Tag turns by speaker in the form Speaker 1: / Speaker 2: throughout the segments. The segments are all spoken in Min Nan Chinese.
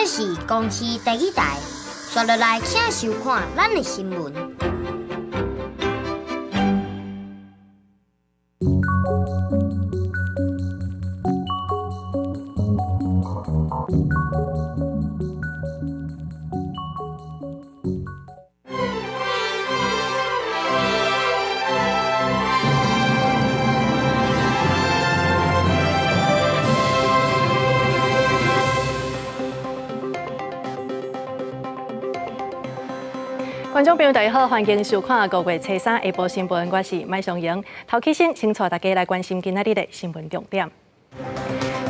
Speaker 1: 是公視第二台，紲落來請收看咱的新聞。
Speaker 2: 觀眾朋友大家好，歡迎收看5月初三下晡新聞，我是麥尚瑩。頭起先，先帶大家來關心今仔日的新聞重點。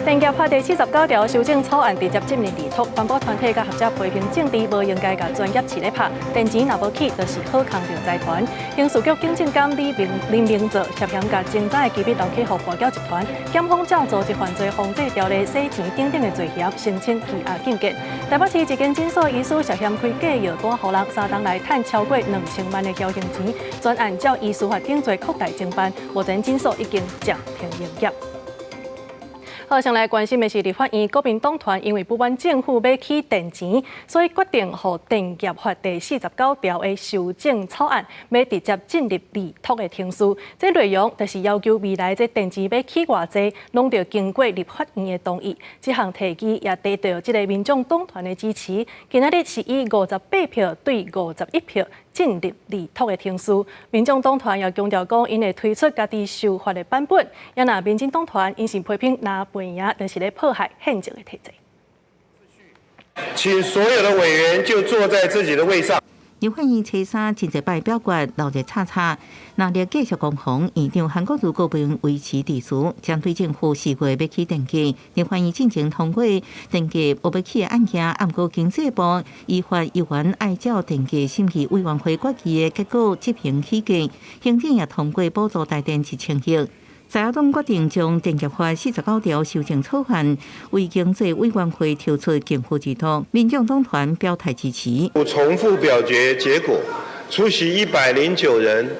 Speaker 2: 電業法第49條修正草案直接進入立托，環保團體佮學者批評政治無應該共專業飼咧拍，電錢若無起，就是好康著財團。刑事局警政監李明林明澤涉嫌共偵查的機密流去予跋筊集團，檢方照組織犯罪防制條例洗錢等等的罪嫌，申請羈押禁見。台北市一間診所醫師涉嫌開假藥單予人，3冬來趁超過2000萬的僥倖錢，全案照醫師法定罪擴大偵辦，目前診所已經暫停營業。好，先來關心的是立法院國民黨團因為不滿政府欲起電錢，所以決定予電業法第49條的修正草案欲直接進入立托的程序。這內容就是要求未來這電錢欲起偌濟，攏著經過立法院的同意。這項提議也得到這个民眾黨團的支持。今仔日是以58票對51票進入立托的程序。民眾黨團也強調講，𪜶會推出家己修法的版本。也若民進黨團，𪜶是批評藍白贏，就是咧破壞憲政的體制。
Speaker 3: 請所有的委員就坐在自己的位上。
Speaker 4: 立法院初三真濟擺表決，鬧熱吵吵。藍綠繼續攻防，院長韓國瑜閣維持秩序，針對政府4月欲起電價，立法院進前通過電價無欲起的案件，毋過經濟部依法依原愛照電價審議委員會決議的結果執行起價，行政也通過補助台電1000億。在野黨決定將電業法49條修正草案為經濟委員會提出逕付入托，民眾黨團表態支持。
Speaker 3: 我重複表決結果，出席109人，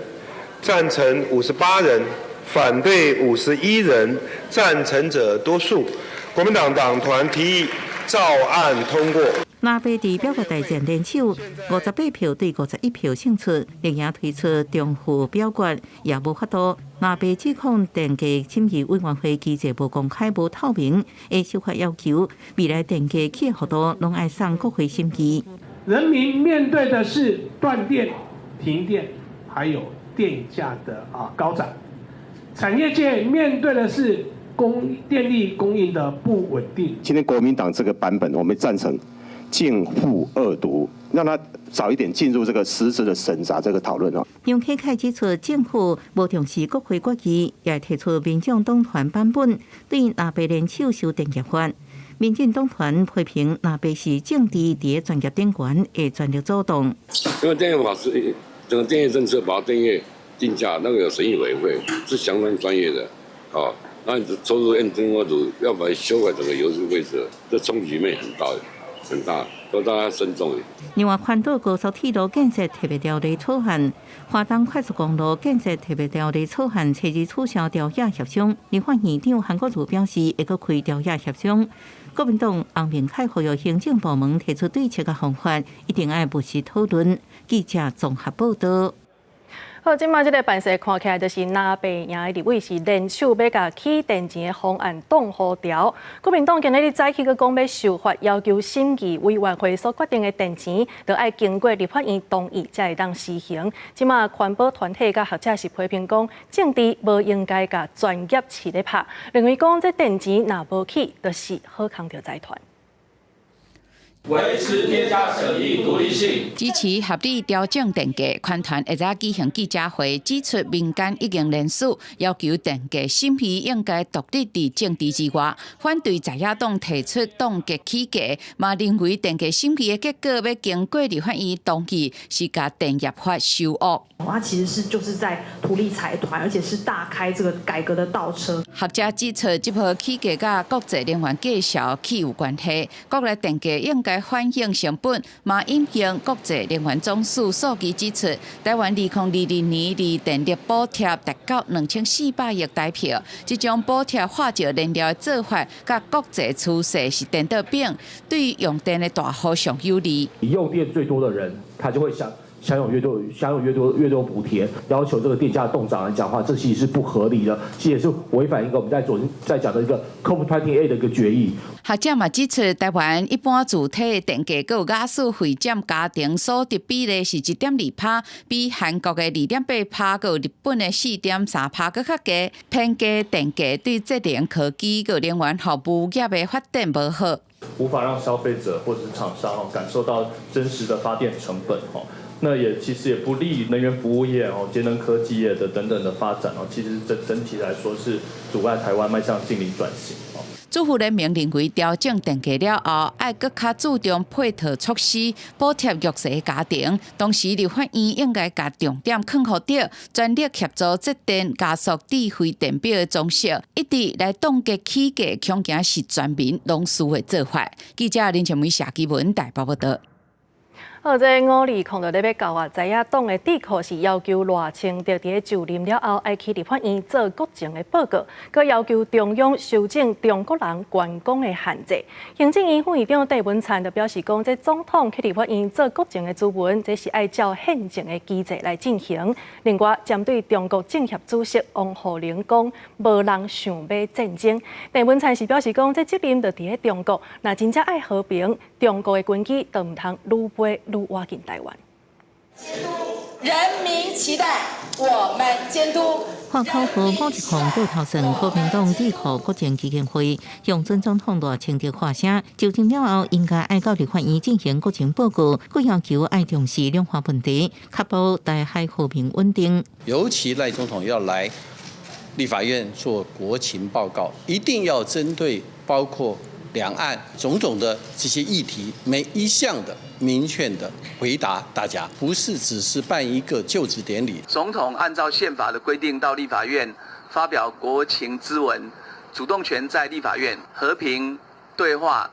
Speaker 3: 贊成58人，反對51人，贊成者多數。國民黨黨團提議照案通過。
Speaker 4: 藍白佇表決大戰聯手，58票對51票勝出，綠營推出重複表決也無法度。藍白指控電價審議委員會機制無公開、無透明，會修法要求未來電價起幅度攏愛送國會審議。
Speaker 5: 人民面對的是斷電、停電，還有電價的高漲；產業界面對的是供電力供應的不穩定。
Speaker 6: 今天國民黨這個版本，我們贊成。逕付二讀，讓他早一點進入這個實質的審查這個討論哦。
Speaker 4: 楊啟楷指出，政府無重視國會決議，也提出民眾黨團版本對藍白聯手修電業法。民進黨團批評藍白是政治佇專業頂懸的權力主動。
Speaker 7: 因為電業法是整個電業政策，把電業定價，那個有審議委員會是相當專業的，哦，那你抽出認證或者要把它修改整個遊戲規則，這衝擊面很大。很大，都大家慎重。
Speaker 4: 另外，環島高速鐵路建設特別條例草案、華東快速公路建設特別條例草案，初日取消朝野協商。立法院長韓國瑜表示，會閣開朝野協商。國民黨洪明凱呼籲行政部門提出對策佮方法，一定愛務實討論。記者綜合報道。
Speaker 2: 好，這擺這个辦事看起來就是藍白贏的立委是聯手欲共起電錢的方案擋予牢。國民黨今仔日早起閣講欲修法，要求審議委員會所決定的電錢，著愛經過立法院同意才會當施行。這擺環保團體佮學者是批評講，政治無應該共專業飼咧拍，認為講這電錢若無起，就是好康著財團。
Speaker 8: 維持電價審議獨立性，
Speaker 9: 支持合理調整電價。環團下早舉行記者會，指出民間已經聯署要求電價審議應該獨立佇政治之外，反對在野黨提出凍結起價，嘛認為電價審議的結果欲經過立法院同意，是共電業法修惡。
Speaker 10: 它其實是就是在圖利財團，而且是大開這個改革的倒車。
Speaker 9: 學者指出，這波起價佮國際能源價數起有關係，國內電價應該。該反映成本，嘛引用國際能源總署數據指出，台灣2022年佇電力補貼達到2400億台票，這種補貼化石燃料的做法，佮國際趨勢是顛倒反，對用電的大戶上有利。
Speaker 11: 用電最多的人，他就會享有越多補貼，要求這個電價凍漲來講話，這其實是不合理的，其實也是違反一個我們在昨天在講的一個 COP28 的一個決議。
Speaker 9: 學者嘛指出，台灣一般住宅電價閣有瓦斯費佔家庭所得比例是1.2趴，比韓國的2.8趴，閣有日本的4.3趴閣較低。偏低電價對節能科技閣能源服務業的發展無好，
Speaker 12: 無法讓消費者或者是廠商感受到真實的發電成本。那也其實也不利於能源服務業哦、節能科技業的等等的發展哦。其實整體來說是阻礙台灣邁向淨零轉型哦。
Speaker 9: 主婦聯盟認為，調整電價了後，愛閣較注重配套措施，補貼弱勢家庭。同時，立法院應該共重點囥予著，全力協助節電、加速智慧電錶的裝設，一直來凍結起價，恐驚是全民攏輸的做法。記者林倩梅、謝基文台北報導。
Speaker 2: 好，這5-20就咧欲到啊，在野黨的智庫是要求賴清德佇咧就任了後，愛去立法院做國情的報告，閣要求中央修正中國人觀光的限制。行政院副院長鄭文燦就表示講，這總統去立法院做國情的諮詢，這是愛照憲政的機制來進行。另外，針對中國政協主席王滬寧講，無人想欲戰爭。鄭文燦是表示講，這責任就佇咧中國，若真正愛和平，中國的軍機就毋通愈飛愈倚近台灣。
Speaker 13: 人民期待我們監督。
Speaker 4: 喊口號5-10倒頭算，國民黨智庫國情基金會向準總統賴清德發聲，就任了後應該愛到立法院進行國情報告，閣要求愛重視兩岸問題，確保台海和平穩定。
Speaker 14: 尤其賴總統要來立法院做國情報告，一定要針對包括兩岸種種的這些議題，每一項的明確的回答大家，不是只是辦一個就職典禮。
Speaker 15: 總統按照憲法的規定到立法院發表國情諮文，主動權在立法院，和平對話、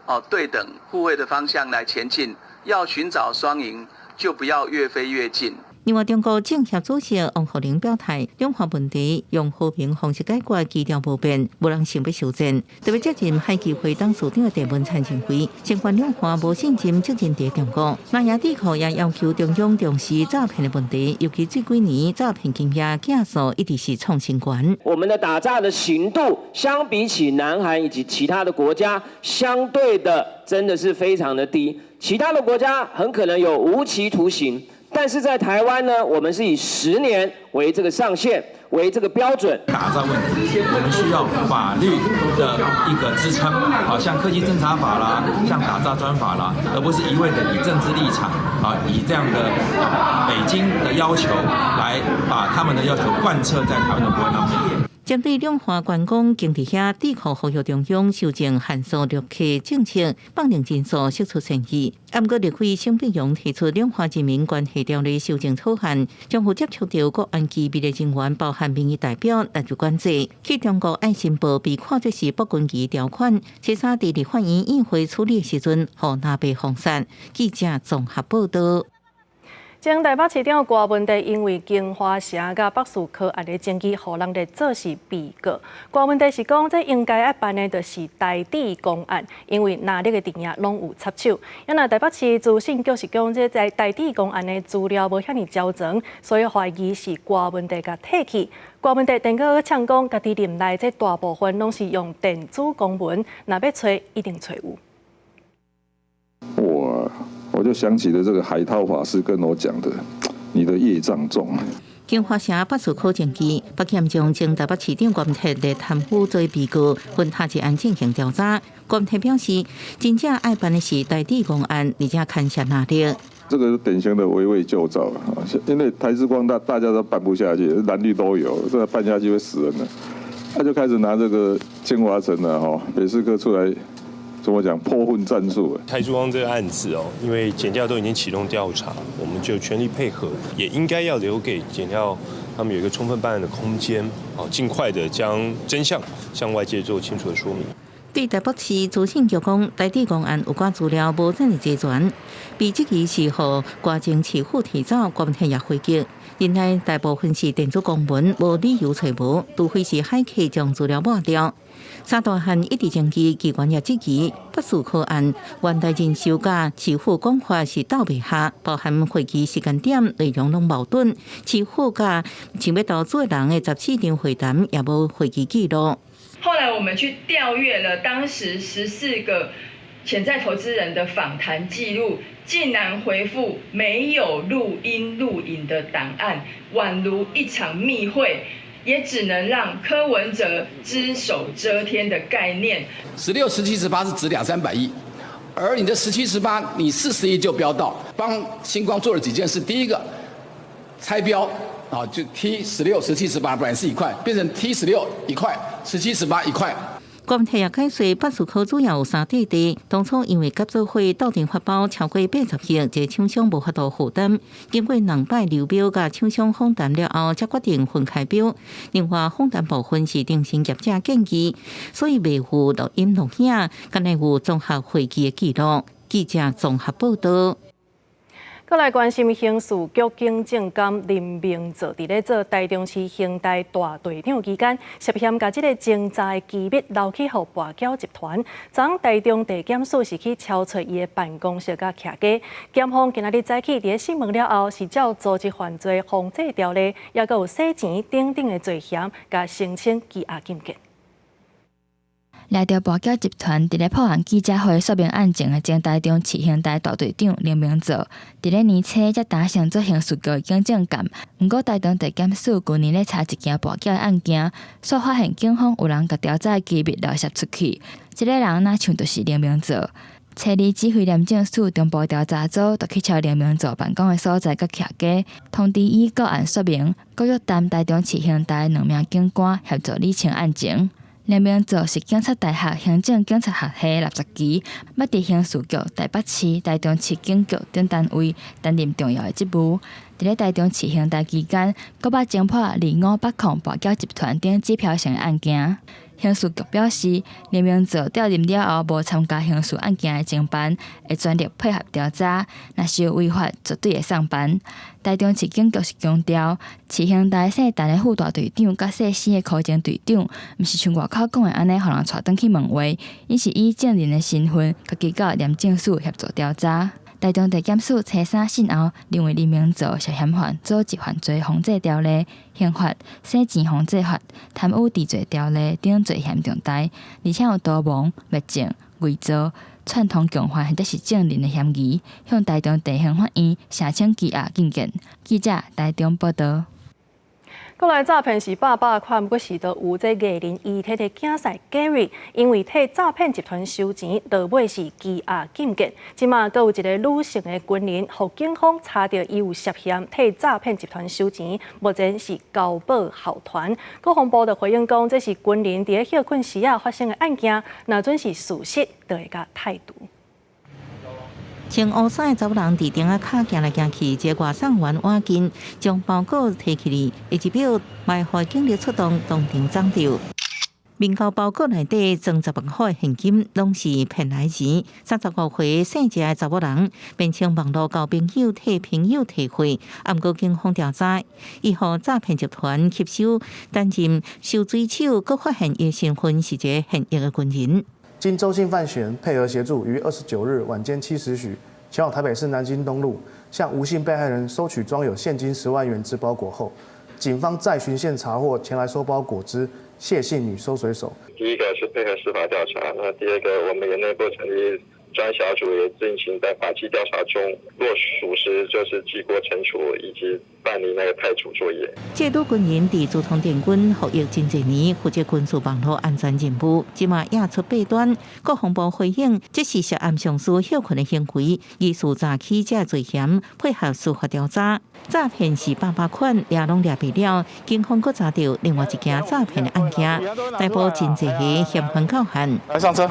Speaker 15: 哦對等互惠的方向來前進。要尋找雙贏，就不要越飛越近。
Speaker 4: 另外，中國政協主席王滬寧表態，兩岸問題用和平方式解決，基調無變，無人想欲修戰。特別接任海基會董事長的鄭文燦認為，相關兩岸無信任責任佇中國。南亞智庫也要求中央重視詐騙的問題，尤其這幾年詐騙金額件數一直是創新高。
Speaker 16: 我們的打詐的刑度，相比起南韓以及其他的國家，相對的真的是非常的低。其他的國家很可能有無期徒刑。但是在台灣呢，我們是以10年為這個上限，為這個標準。
Speaker 17: 打詐問題，我們需要法律的一個支撐，好像科技偵查法啦，像打詐專法啦，而不是一味的以政治立場啊，以這樣的北京的要求來把他們的要求貫徹在台灣的國內面。
Speaker 4: 針對兩岸觀光經濟遐智庫呼籲中央修正限縮陸客政策，放任人數釋出善意。毋過立委沈伯洋提出兩岸人民關係條例修正草案，將有接觸著國安機密的人員，包含民意代表納入管制。去中國愛申報被看作是駁軍旗條款，初三佇立法院院會處理的時陣，予藍白封殺。記者綜合報導。
Speaker 2: 前台北市長郭文帝因為京華城佮北士科案的爭議，予人列做是被告。郭文帝是講，這應該愛辦的就是台智公案，因為藍綠的陣營攏有插手。啊若台北市資訊局是講，這在台智公案的資料無遐爾齊全，所以懷疑是郭文帝共提去。郭文帝電閣嗆講，家己任內這大部分攏是用電子公文，若欲揣一定揣有。
Speaker 18: 我就想起了這個海濤法師跟我講的，你的業障重。
Speaker 4: 京華城北士科爭議，北檢將前台北市長郭文鐵列貪污罪被告，分他一案進行調查。郭文鐵表示，真正愛辦的是台智公案，而且牽涉藍綠。
Speaker 18: 這個是典型的圍魏救趙啊！因為台智光大家都辦不下去，藍綠都有，這個辦下去會死人的。他就開始拿這個京華城的哈北士科出來。怎麼講潑糞戰術？
Speaker 19: 台智光這個案子哦，因為檢調都已經啟動調查，我們就全力配合，也應該要留給檢調他們有一個充分辦案的空間，哦，盡快的將真相向外界做清楚的說明。
Speaker 4: 對台北市資訊局講，台智公案有關資料無遮爾齊全，被質疑是予高雄市府提走，郭文也回擊，原來大部分是電子公文，無理由揣無，除非是駭客將資料抹掉。三大項一直爭議，機關也質疑北市科案，原代人壽佮市府講法是鬥袂合，包含會議時間點內容攏矛盾，市府佮想欲投資的人的14場會談也無會議記錄。
Speaker 20: 後來我們去調閱了當時14個潛在投資人的訪談記錄，竟然回覆沒有錄音錄影的檔案，宛如一場密會，也只能讓柯文哲只手遮天的概念。
Speaker 21: 16、17、18是值兩三百億，而你的17、18，你40億就標到，幫新光做了幾件事。第一個，拆標。啊，就 T 十六、17、18本來是一塊，變成 T 十六一塊，17、18一塊。
Speaker 4: 郭文也解釋，北士科主要有三塊地，當初因為合作會鬥陣發包超過80億，這個廠商無法度負擔。經過兩擺流標佮廠商訪談了後，才決定分開標。另外，訪談部分是定性業者建議，所以未有錄音錄影，敢若有綜合會議的記錄。記者綜合報道。
Speaker 2: 閣來關心刑事局警政監林明做，佇咧做台中市刑大大隊長期間，涉嫌共這个偵查的機密留去予跋筊集團。昨昏台中地檢署是去抄揣伊的辦公室佮徛家，檢方今仔日早起佇咧訊問了後，是照組織犯罪防制條例，抑閣有洗錢等等的罪嫌，共申請羈押禁見。
Speaker 22: 掠著跋筊集團佇咧破案記者會說明案情的前台中市刑大大隊長林明做，佇咧年初才擔任做刑事局的警政監。毋過台中地檢署舊年咧查一件跋筊的案件，煞發現警方有人共調查的機密漏洩出去。這个人若像就是林明做。初二指揮廉政署中部調查組就去抄林明做辦公的所在佮徛家，通知以個案說明，閣約談台中市刑大兩名警官協助理清案情。林明做是警察大學行政警察學系60期，捌佇刑事局、台北市、台中市警局等單位擔任重要的職務。佇咧台中市刑大期間，閣捌偵破258控跋筊集團等指標性案件。刑事局表示，林明做調任了後，無參加刑事案件的偵辦，會全力配合調查。若是有違法，絕對會送辦。台中市警局是強調，市刑大姓陳的副大隊長佮姓施的科偵隊長，毋是像外口講的按呢，予人帶轉去問話，𪜶是以證人的身份，家己到廉政署協助調查。台中地檢署初三訊後，認為林明做涉嫌犯組織犯罪防制條例、刑法、洗錢防制法、貪污治罪條例等罪嫌重大，而且有逃亡、滅證、偽造、串通共犯或者是證人的嫌疑，向台中地方法院申請羈押禁見。記者台中報道。
Speaker 2: 閣來詐騙是百百款，毋過是都有這藝人遺體的囝婿 Gary，因為替詐騙集團收錢，落尾是羈押禁見。這馬閣有一个女性的軍人，予警方查著伊有涉嫌替詐騙集團收錢，目前是交保候傳。國防部就回應講，這是軍人佇咧歇睏時仔發生的案件，若準是事實，就會共汰除。
Speaker 4: 穿烏衫的查某人佇頂仔跤行來行去，一个外送員倚近，將包裹提起來，下一秒埋伏警力出動，當場掌著。面交包裹內底裝10萬塊現金，攏是騙來錢。35歲姓謝的查某人，辯稱網路交朋友替朋友提貨，毋過警方調查，伊予詐騙集團吸收，擔任收水手，閣發現伊身份是一个現役的軍人。
Speaker 23: 經周姓范閒配合協助，於29日晚間7時許，前往台北市南京東路，向吳姓被害人收取裝有現金10萬元之包裹後，警方再循線查獲前來收包裹之謝姓女收水手。
Speaker 24: 第一個是配合司法調查，那第二個我們也內部成立專小組，也進行在法紀調查中，若屬實就是記過懲處以及辦理那個汰除作業。
Speaker 4: 這女軍人佇祖統電軍服役真濟年，負責軍事網路安全任務，這馬惹出弊端。國防部回應，這是涉案上司歇睏的行為，疑似詐欺這罪嫌，配合司法調查。詐騙是百百款，掠攏掠袂了。警方閣查著另外一件詐騙的案件，逮捕真濟个嫌犯到案。
Speaker 25: 來上車。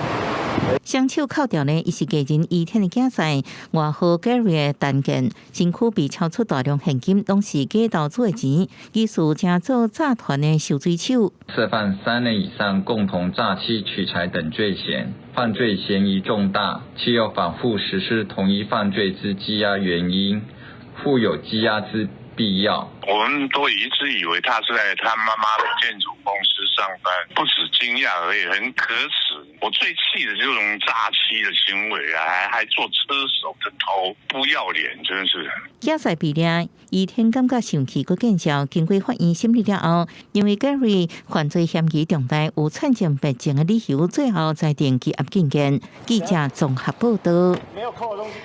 Speaker 4: 雙手銬著呢，伊是藝人伊天的囝婿，外號 Gary 的陳建，身軀被抄出大量現金，攏是假投資的錢，疑似正做詐團的收水手。
Speaker 1: 涉犯三人以上共同詐欺取財等罪嫌，犯罪嫌疑重大，且有反覆實施同一犯罪之羈押原因，負有羈押之必要。
Speaker 3: 我們都一直以為他是在他媽媽的建築公司上班，不止驚訝而已，很可恥。我最氣的這種詐欺的行為啊，還做車手的頭，不要臉，真是。
Speaker 4: 囝婿被掠，伊天感覺生氣，閣見笑。經過法院審理了後，認為 Gary 犯罪嫌疑重大，有串證別證的理由，最後裁定羈押禁見。記者綜合報道。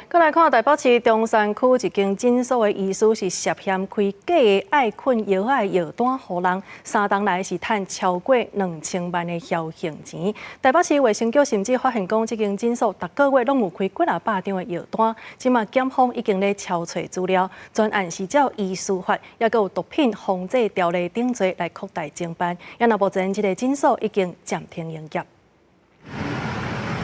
Speaker 2: 閣來看台北市中山區一間診所的醫師是涉嫌開假的愛睏藥仔的藥單予人，三冬來是趁超過2000萬的僥倖錢。台北市衛生局甚至發現講，這間診所逐個月攏有開幾若百張的藥單，這馬檢方已經咧抄揣資料，全案是照醫師法，抑閣有毒品防制條例等罪來擴大偵辦。抑若目前這个診所已經暫停營業。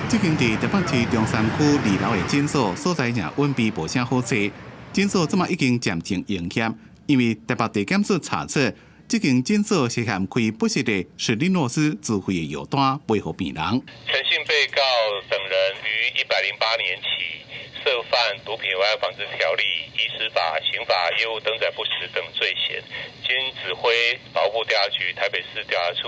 Speaker 5: 這間佇台北市中山區二樓的診所所在正隱秘，無啥好揣。診所這馬已經暫停營業，因為台北地檢署查出，這間診所涉嫌開不實的史蒂諾斯自費的藥單，賣予病人。
Speaker 6: 陳姓被告等人於108年起涉犯毒品危害防治條例、醫師法、刑法、業務登載不實等罪嫌，經指揮法務部調查局台北市調查處、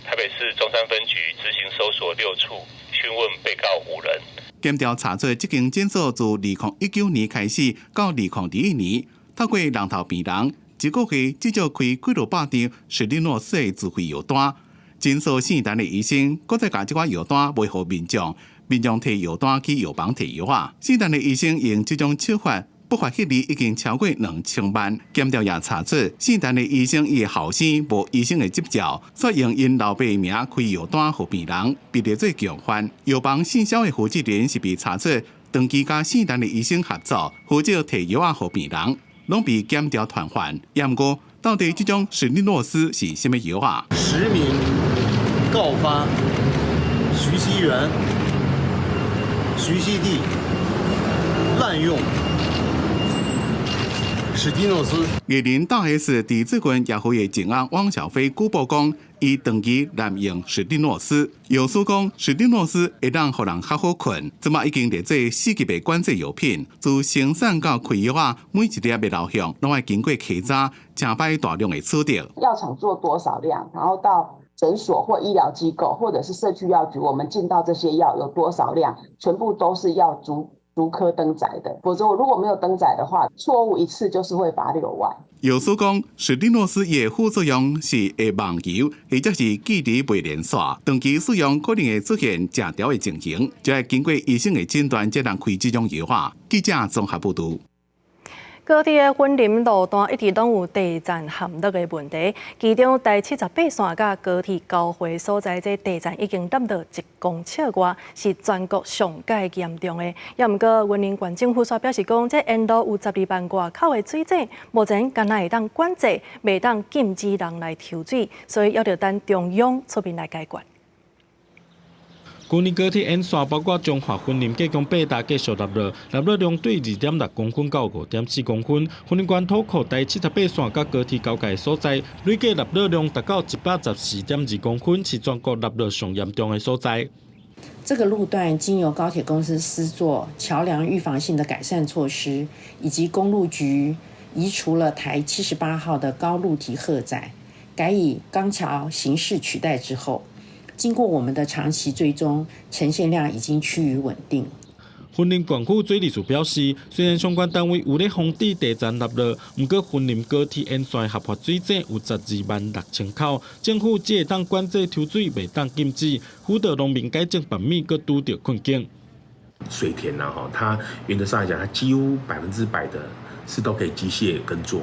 Speaker 6: 台北市中山分局執行搜索六處，訊問被告五人。
Speaker 5: 檢調查出，這間診所自2019年開始到2021年，透過人頭病人，一個月至少開幾落百張史蒂諾斯的自費藥單。診所姓陳的醫生，閣再共這寡藥單賣予民眾，民眾提藥單去藥房提藥啊。姓陳的醫生用這種手法，不法獲利已經超過2000萬。檢調也查出，姓陳的醫生伊的後生無醫生的執照，煞用𪜶老爸名開藥單予病人，被列做共犯。藥房姓蕭的負責人是被查出長期佮姓陳的醫生合作，負責提藥仔予病人，攏被檢調傳喚。毋過，到底這種史蒂諾斯是啥物藥啊？
Speaker 25: 實名告發徐熙媛、徐熙娣濫用史蒂諾斯。
Speaker 5: 藝人大 S 佇最近也呼籲情尪汪小菲舉報講，伊長期濫用史蒂諾斯。藥師講，史蒂諾斯會當予人較好睏，這馬已經列做四級的管制藥品，自生產到開藥啊，每一粒的流向攏愛經過稽查，誠擺大量的取得。
Speaker 26: 藥廠做多少量，然後到診所或醫療機構，或者是社區藥局，我們進到這些藥有多少量，全部都是要逐逐顆登載的，否則我如果沒有登載的話，錯誤一次就是會罰6萬。
Speaker 5: 藥師講，史蒂諾斯的副作用是會夢遊，或者是記憶袂連續，長期使用可能會出現食著的情形，就愛經過醫生的診斷才能開這種藥啊。記者綜合報導。
Speaker 2: 高鐵的雲林路段一直攏有地層陷落的問題，其中台78線佮高鐵交匯所在，這地層已經凹到1公尺外，是全國上蓋嚴重的。也毋過雲林縣政府煞表示講，這沿路有12萬外口的水井，目前干焦會當管制，袂當禁止人來抽水，所以猶著等中央出面來解決。
Speaker 27: 舊年高鐵沿線包括彰化、雲林、嘉義八大繼續凹落，凹落量對2.6公分到5.4公分。雲林縣土庫台78線佮高鐵交界所在，累計凹落量達到114.2公分，是全國凹落上嚴重的所在。
Speaker 28: 這個路段經由高鐵公司施作橋梁預防性的改善措施，以及公路局移除了台78號的高路堤荷載，改以鋼橋形式取代之後。經過我們的長期追蹤，沉陷量已經趨於穩定。
Speaker 27: 雲林縣府水利署表示，雖然相關單位有咧防止地層凹落，毋過雲林高鐵沿線合法水井有12萬6千口，政府只會當管制抽水，袂當禁止，輔導農民改種玉米，閣拄著困境。
Speaker 29: 水田呢，哈，它原則上來講，它幾乎100%的是都可以機械耕作。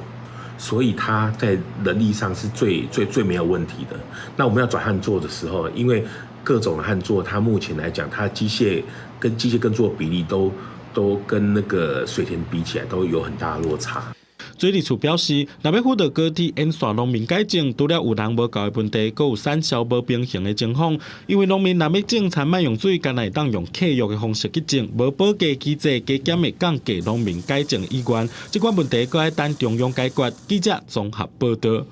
Speaker 29: 所以它在人力上是最最最沒有問題的。那我們要轉旱作的時候，因為各種的旱作，它目前來講，它機械跟機械耕作比例都跟那個水田比起來，都有很大的落差。
Speaker 27: 水利署表示，若欲輔導高鐵沿線農民改種，除了有人無夠的問題，閣有產銷無平衡的情況。因為農民若欲種田莫用水，干焦會當用契約的方式去種，無報價機制加減會降低農民改種意願。這款問題閣愛等中央解決。記者綜合報導。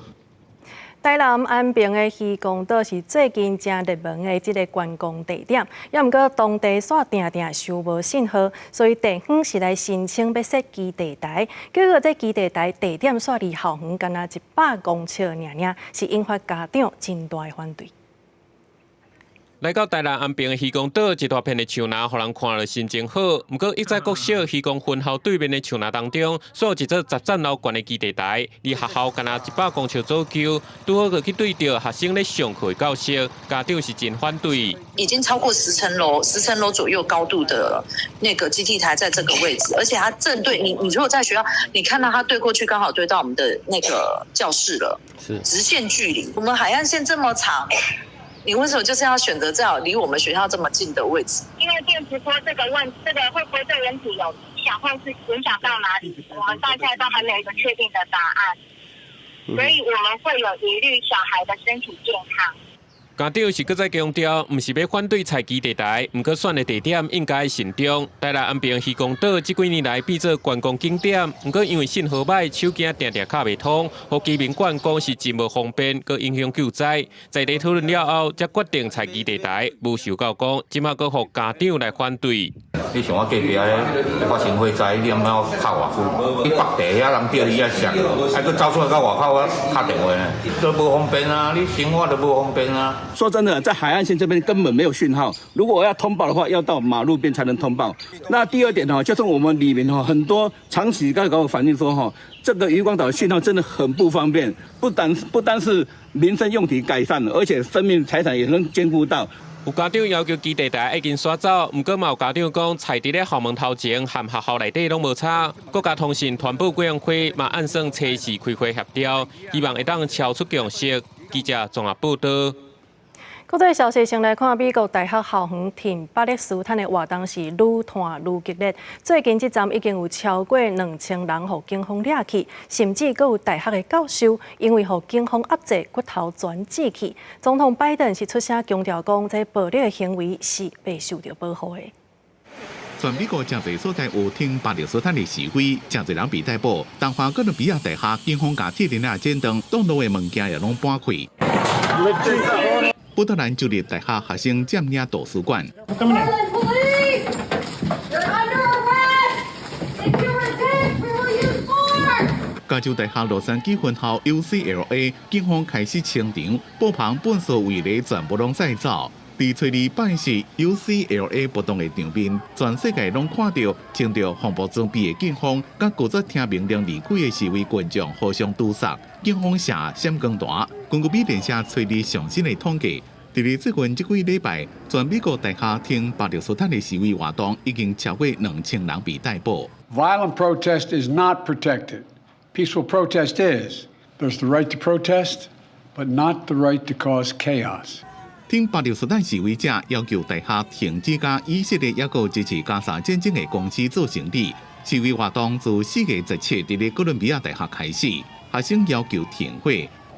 Speaker 2: 台南安平的漁光島是最近誠熱門的這个觀光地點，猶毋過當地煞定定收無信號，所以地方是來申請欲設基地台，結果這基地台地點煞離校園干焦100公尺爾爾，是引發家長真大的反對。
Speaker 7: 來到台南安平的漁光島，一大片的樹林，予人看了心情好。毋過，一在國小漁光分校對面的樹林當中，煞有一座10層樓懸的基地台，離學校干焦100公尺左右，拄好閣去對著學生咧上課的教室，家長是真反對。
Speaker 8: 已經超過十層樓，10層樓左右高度的那個基地台在這個位置，而且它正對你，你如果在學校，你看到它對過去，剛好對到我們的那個教室了，是直線距離。我們海岸線這麼長。你為什麼就是要選擇這樣離我們學校這麼近的位置？
Speaker 9: 因為電磁波這個問，這個會不會對人體有影響，或是影響到哪裡？我們到現在都還沒有一個確定的答案，所以我們會有疑慮小孩的身體健康。
Speaker 7: 家長是閣再強調，毋是欲反對拆基地台，毋過選的地點應該慎重。台南安平漁光島這幾年來變做觀光景點，毋過因為信號䆀，手機定定敲袂通，予居民怨講是真無方便，閣影響救災。在地討論了後，才決定拆基地台。無想到講，這馬閣予家長來反對。
Speaker 10: 你像我隔壁咧發生火災，你毋知影敲偌久？你北地遐人佇你遐摔，還閣走出來到外口我敲電話呢，都無方便啊！你生活都無方便啊！
Speaker 11: 說真的，在海岸線這邊根本沒有訊號。如果我要通報的話，要到馬路邊才能通報。那第二點呢，就是我們里面哈很多長期在跟我反映說哈，這個漁光島訊號真的很不方便，不單是民生用體改善，而且生命財產也能兼顧到。
Speaker 7: 有家長要求基地台已經徙走，毋過嘛有家長講，拆佇咧校門頭前和學校內底攏無差。國家通信傳播委員會嘛按算初時開會協調，希望會當敲出共識。記者綜合報導。
Speaker 2: 國際消息，先來看美國大學校園挺巴勒斯坦的活動是愈湠愈激烈。最近這站已經有超過2000人予警方掠去，甚至閣有大學的教授因為予警方壓制，骨頭全折去。總統拜登是出聲強調講，這暴力的行為是袂受著保護的。
Speaker 5: 全美國誠濟所在有挺巴勒斯坦的示威，誠濟人被逮捕。東岸哥倫比亞大學警方共鐵鏈仔剪斷，擋路的物件也攏搬開。波特蘭州立大學學生佔領圖書館。
Speaker 12: Portland police! You're under arrest! If you resist, we will use force!
Speaker 5: 加州大學洛杉磯分校 UCLA 警方開始清場，布棚糞埽圍籬全部攏載走。佇初二拜四 UCLA 暴動的場面，全世界攏看著穿著防暴裝備的警方，佮拒絕聽命令離開的示威群眾互相堵殺，警方射閃光彈。根據美聯社初二上新的統計，佇咧最近這幾禮拜，全美國大學挺巴勒斯坦的示威活動已經超過2000人被逮捕。
Speaker 13: Violent protest is not protected. Peaceful protest is. There's the right to protest, but not the right to cause chaos.
Speaker 5: 挺巴勒斯坦示威者要求大學停止佮以色列抑閣支持加沙戰爭的公司做生意。示威活動自4月17佇咧哥倫比亞大學開始，學生要求停火，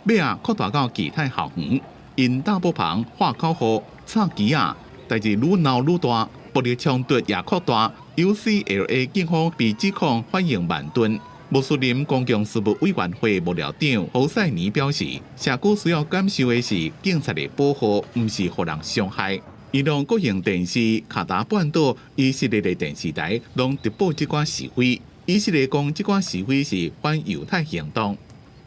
Speaker 5: 尾仔擴大到其他校園，𪜶搭布棚、畫口號、插旗仔，代誌愈鬧愈大，暴力衝突也擴大。UCLA 警方被指控反應慢鈍。穆斯林公共事務委員會幕僚長侯賽尼表示，社區需要感受的是警察的保護，毋是予人傷害。伊朗國營電視卡達半島以色列的電視台攏直播這寡示威，以色列講這寡示威是反猶太行動。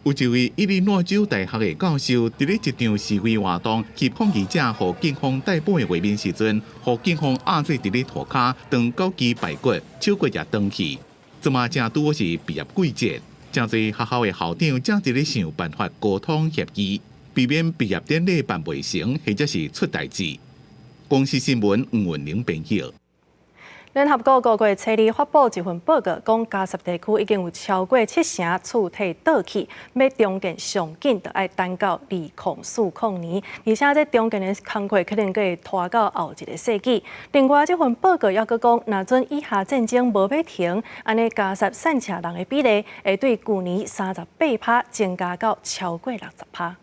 Speaker 5: 有一位伊利諾州大學的教授，佇咧一場示威活動，去抗議者予警方逮捕的畫面時陣，予警方壓制佇咧塗跤，斷九支排骨，手骨也斷去。這馬正拄好是畢業季節，誠濟學校的校長正佇咧想辦法溝通協議，避免畢業典禮辦袂成，或者是出代誌。公視新聞吳文玲編譯。
Speaker 2: 聯合國五月初二發布一份報告，講加薩地區已經有超過七成厝體倒去，欲重建上緊就愛等到2040年，而且這重建的工課可能閣會拖到後一个世紀。另外，這份報告猶閣講，若準以哈戰爭無欲停，按呢加薩散赤人的比例會對舊年38%增加到超過60%。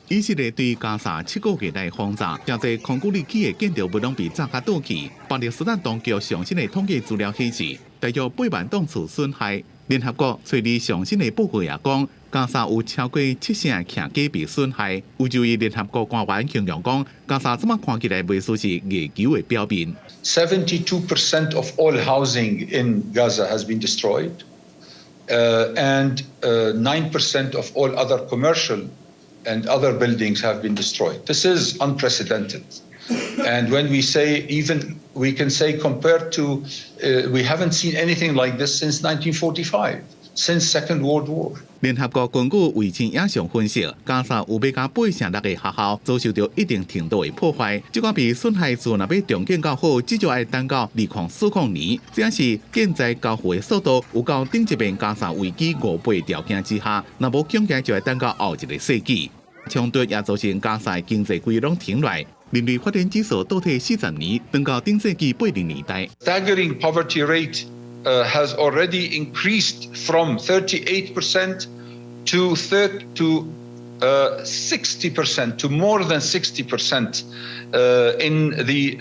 Speaker 5: 以色列對加薩7個月來轟炸，誠濟空古里起的建築物攏被炸甲倒去。巴勒斯坦當局上新的統計資料顯示，大約8萬棟厝損害。聯合國隨日上新的報告也講，加薩有超過七成的徛家被損害。有一位聯合國官員形容講，加薩這馬看起來袂輸是月球的表面。
Speaker 14: 72% of all housing in Gaza has been destroyed, and 9% of all other commercial and other buildings have been destroyed. This is unprecedented. And when we say even, we can say compared to, we haven't seen anything like this since 1945, since Second World War.
Speaker 5: 聯合國根據衛星影像分析，加薩有欲加8成6个學校遭受著一定程度的破壞。這個被損害厝若欲重建較好，至少愛等到2040年。這是建材交付的速度有夠頂一遍加薩危機5倍條件之下，若無強行就愛等到後一个世紀。衝突也造成加薩經濟規攏停落，人類發展指數倒退40年，轉到頂世紀80年代。
Speaker 14: Staggering poverty rate has already increased from 38% to 60% to more than 60% in the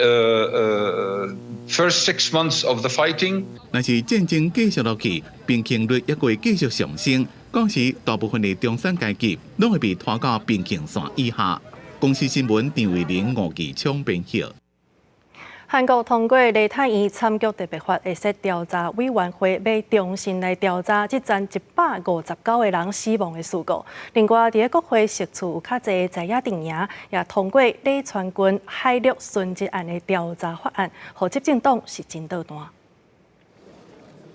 Speaker 14: first 6 months of the fighting.
Speaker 5: 若是戰爭繼續落去，貧窮率也會繼續上升。講是大部分的中產階級攏會被拖到貧窮線以下。公視新聞張慧玲、吳繼昌編譯。
Speaker 2: 韓國通過梨泰院慘劇特別法，會設調查委員會，欲重新來調查這棧159個人死亡的事故。另外，佇國會席次有較濟在野陣營，也通過李川軍海陸殉職案的調查法案，予執政黨是真搗蛋。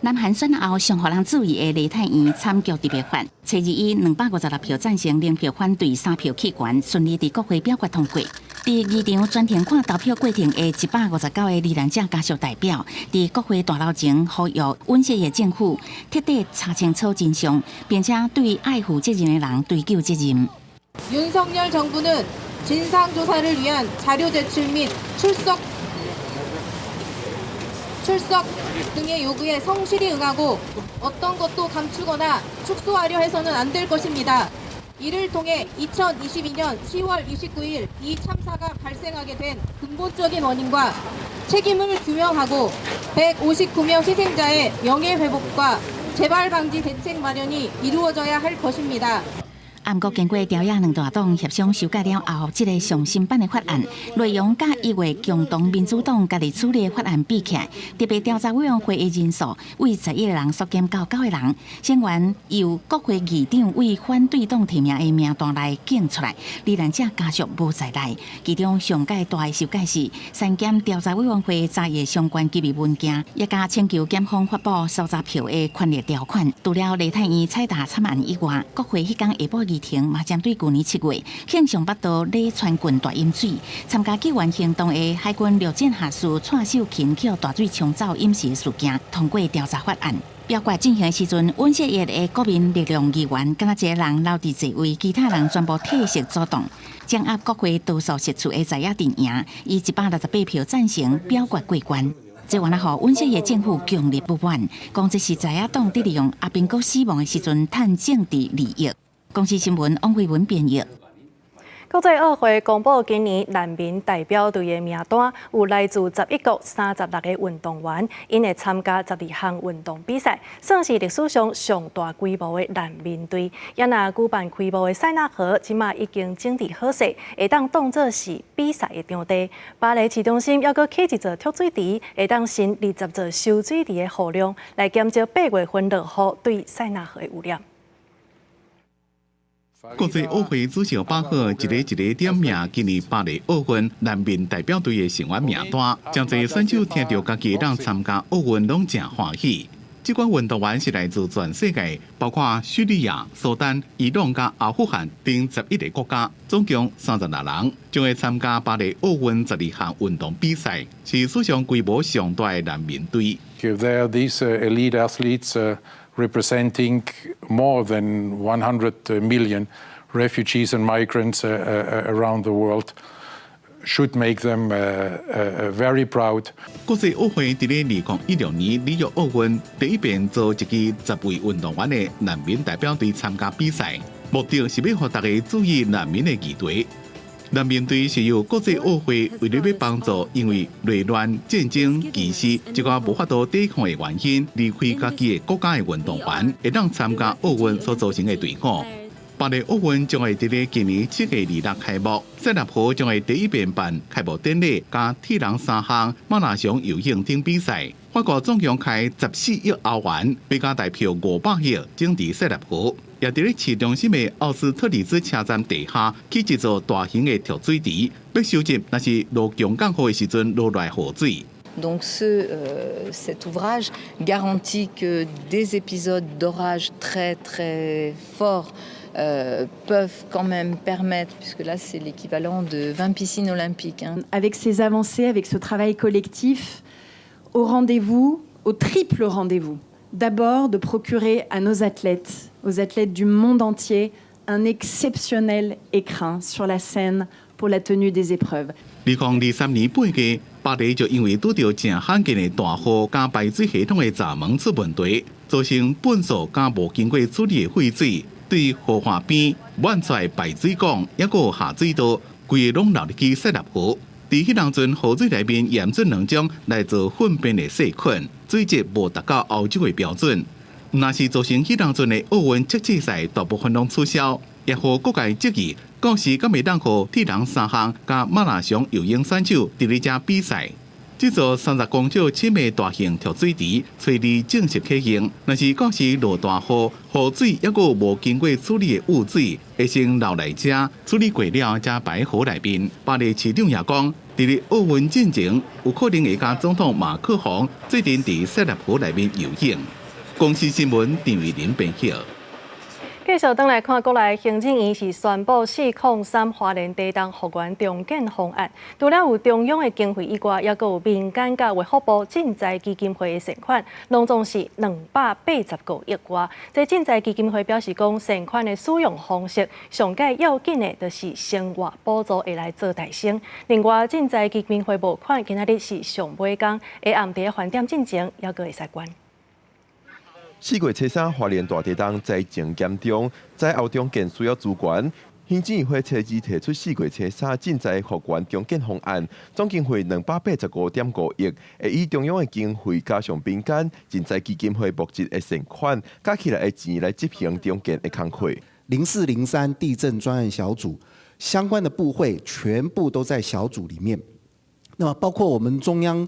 Speaker 15: 南韓選後上予人注意的梨泰院慘劇特別法，初二以256票贊成、0票反對、3票棄權，順利佇國會表決通過。佇議場全程看投票過程的159個罹難者家屬代表，佇國會大樓前呼籲尹錫悅政府徹底查清楚真相，並且對愛負責任的人追究責任。
Speaker 16: 윤석열 정부는 진상조사를 위한 자료 제출 및 출석 등의 요구에 성실히 응하고 어떤 것도 감추거나 축소하려 해서는 안 될 것입니다. 이를 통해 2022년 10월 29일 이 참사가 발생하게 된 근본적인 원인과 책임을 규명하고 159명 희생자의 명예회복과 재발 방지 대책 마련이 이루어져야 할 것입니다.
Speaker 15: 毋過經過朝野兩大黨協商修改了後，這个上新版的法案內容佮1月共同民主黨家己處理的法案比起來，特別調查委員會的人數為11個人縮減到九個人，成員由國會議長為反對黨提名的名單內揀出來，罹難者家屬無在內。其中上蓋大的修改是刪減調查委員會查閱相關機密文件，也佮請求檢方發布搜查票的權力條款。除了梨泰院踩踏慘案以外，國會彼工下晡議程嘛針對舊年7月，慶尚北道禮川郡大淹水，參加救援行動的海軍陸戰下士蔡秀琴予大水沖走淹死的事件，通過調查法案。表決進行的時陣，尹錫悅的國民力量議員敢若一个人留佇座位，其他人全部退席阻擋。掌握國會多數席次的在野陣營，以168票贊成表決過關。這原來予尹錫悅政府強烈不滿，講這是在野黨佇利用阿兵哥死亡的時陣趁政治利益。公視新聞王慧文編譯。
Speaker 2: 國際奧會公布今年難民代表隊的名單，有來自11國36個運動員，𪜶會參加12項運動比賽，算是歷史上上大規模的難民隊。也若舉辦開幕的塞納河，這馬已經整治好勢，會當當做是比賽的場地。巴黎市中心猶閣起一座蓄水池，會當新20座蓄水池的雨量，來減少8月份落雨對塞納河的污染。
Speaker 5: 國際奧會主席巴赫一个一个點名今年巴黎奧運難民代表隊的成員名單，誠濟選手聽著家己會當參加奧運，攏誠歡喜。這款運動員是來自全世界，包括敘利亞、蘇丹、伊朗佮阿富汗等11個國家，總共36人，將會參加巴黎奧運12項運動比賽，是史上規模上大的難民隊。
Speaker 1: There, these elite athletes representing more than 100 million refugees and migrants around the world should make them very proud.
Speaker 5: 國際奧會佇咧2016年里約奧運第一遍組一支10位運動員的難民代表隊參加比賽，目的是欲予大家注意難民的議題。難民隊是由國際奧會為了欲幫助因為內亂、戰爭、歧視這個無法度抵抗的原因離開家己的國家的運動員，會當參加奧運所組成的隊伍。巴黎奧運將會佇咧今年7月26開幕，塞納河將會第一遍辦開幕典禮，佮鐵人三項、馬拉松游泳等比賽。法國總共開14億歐元，欲共台票500億，整治塞納河。也佇咧市中心的奧斯特里茲車站地下起一座大型的蓄水池，欲收集若是落強降雨的時陣落來雨水。
Speaker 17: Donc cet ouvrage garantit que des épisodes d'orage très très forts peuvent quand même permettre, puisque là c'est l'équivalent de 20 piscines olympiques, hein.
Speaker 18: Avec ces avancées, avec ce travail collectif, au rendez-vous, au triple rendez-vous. D'abord, de procurer à nos athlètes, aux athlètes du monde entier, un exceptionnel écrin sur la scène pour la tenue des épreuves.
Speaker 5: 2023年8月，巴黎就因為拄著誠罕見的大雨佮排水系統的閘門出問題，造成糞掃佮無經過處理的廢水對河岸邊滿出來排水管，抑閣有下水道，規个攏流入去塞納河。佇彼當陣，河水內面鹽水兩種來自糞便的細菌，水質無達到歐洲的標準。若是造成彼當陣的奧運測試賽大部分攏取消，也予各界質疑，到時敢會當予鐵人三項佮馬拉松游泳選手佇咧遮比賽。這座30公尺深的大型蓄水池，初二正式啟用。若是到時落大雨，雨水抑閣有無經過處理的污水，會先流來遮，處理過了才排河內面。巴黎市長也講，佇咧奧運進前，有可能會佮總統馬克宏做陣佇塞納河內面游泳。公視新聞陳偉林編譯。
Speaker 2: 繼續轉來看，國內行政院是宣布403花蓮地動復原重建方案，除了有中央的經費以外，抑閣有民間佮衛福部賑災基金會的善款，攏總是285億外。這賑災基金會表示講，善款的使用方式上蓋要緊的，就是生活補助會來做代先。另外，賑災基金會募款今仔日是上尾工，下暗佇飯點進前，抑閣會使捐。
Speaker 19: 4月初3，花蓮大地動災情嚴重，災後重建需要資源。行政院會初二提出4月初3賑災復原重建方案，總經費285.5億，會以中央的經費加上民間賑災基金會募集的善款，加起來的錢來執行重建的工課。
Speaker 20: 0403地震專案小組相關的部會全部都在小組裡面，那麼包括我們中央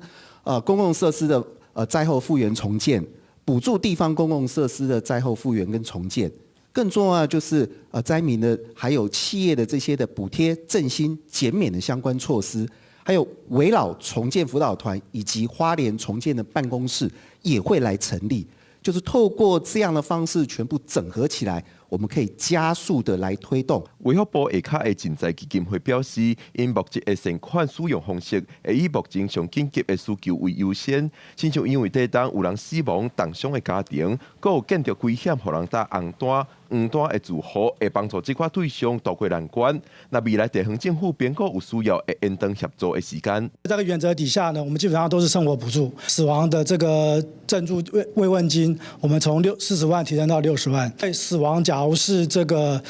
Speaker 20: 公共設施的災後復原重建。補助地方公共設施的災後復原跟重建，更重要的就是災民的還有企業的這些的補貼、振興、減免的相關措施，還有危老重建輔導團以及花蓮重建的辦公室也會來成立，就是透過這樣的方式全部整合起來，我們可以加速的來推動。
Speaker 19: 衛福部下跤的賑災基金會表示，𪜶募集的善款使用方式會以目前上緊急的需求為優先，親像因為地動有人死亡、重傷的家庭，閣有建築危險予人打紅單、黃單的住戶，會幫助這款對象渡過難關。那未來地方政府評估有需要，會延長協助的時間。
Speaker 21: 這個原則底下呢，我們基本上都是生活補助、死亡的這個贈助慰問金，我們從40萬提升到60萬。對死亡，假如是這個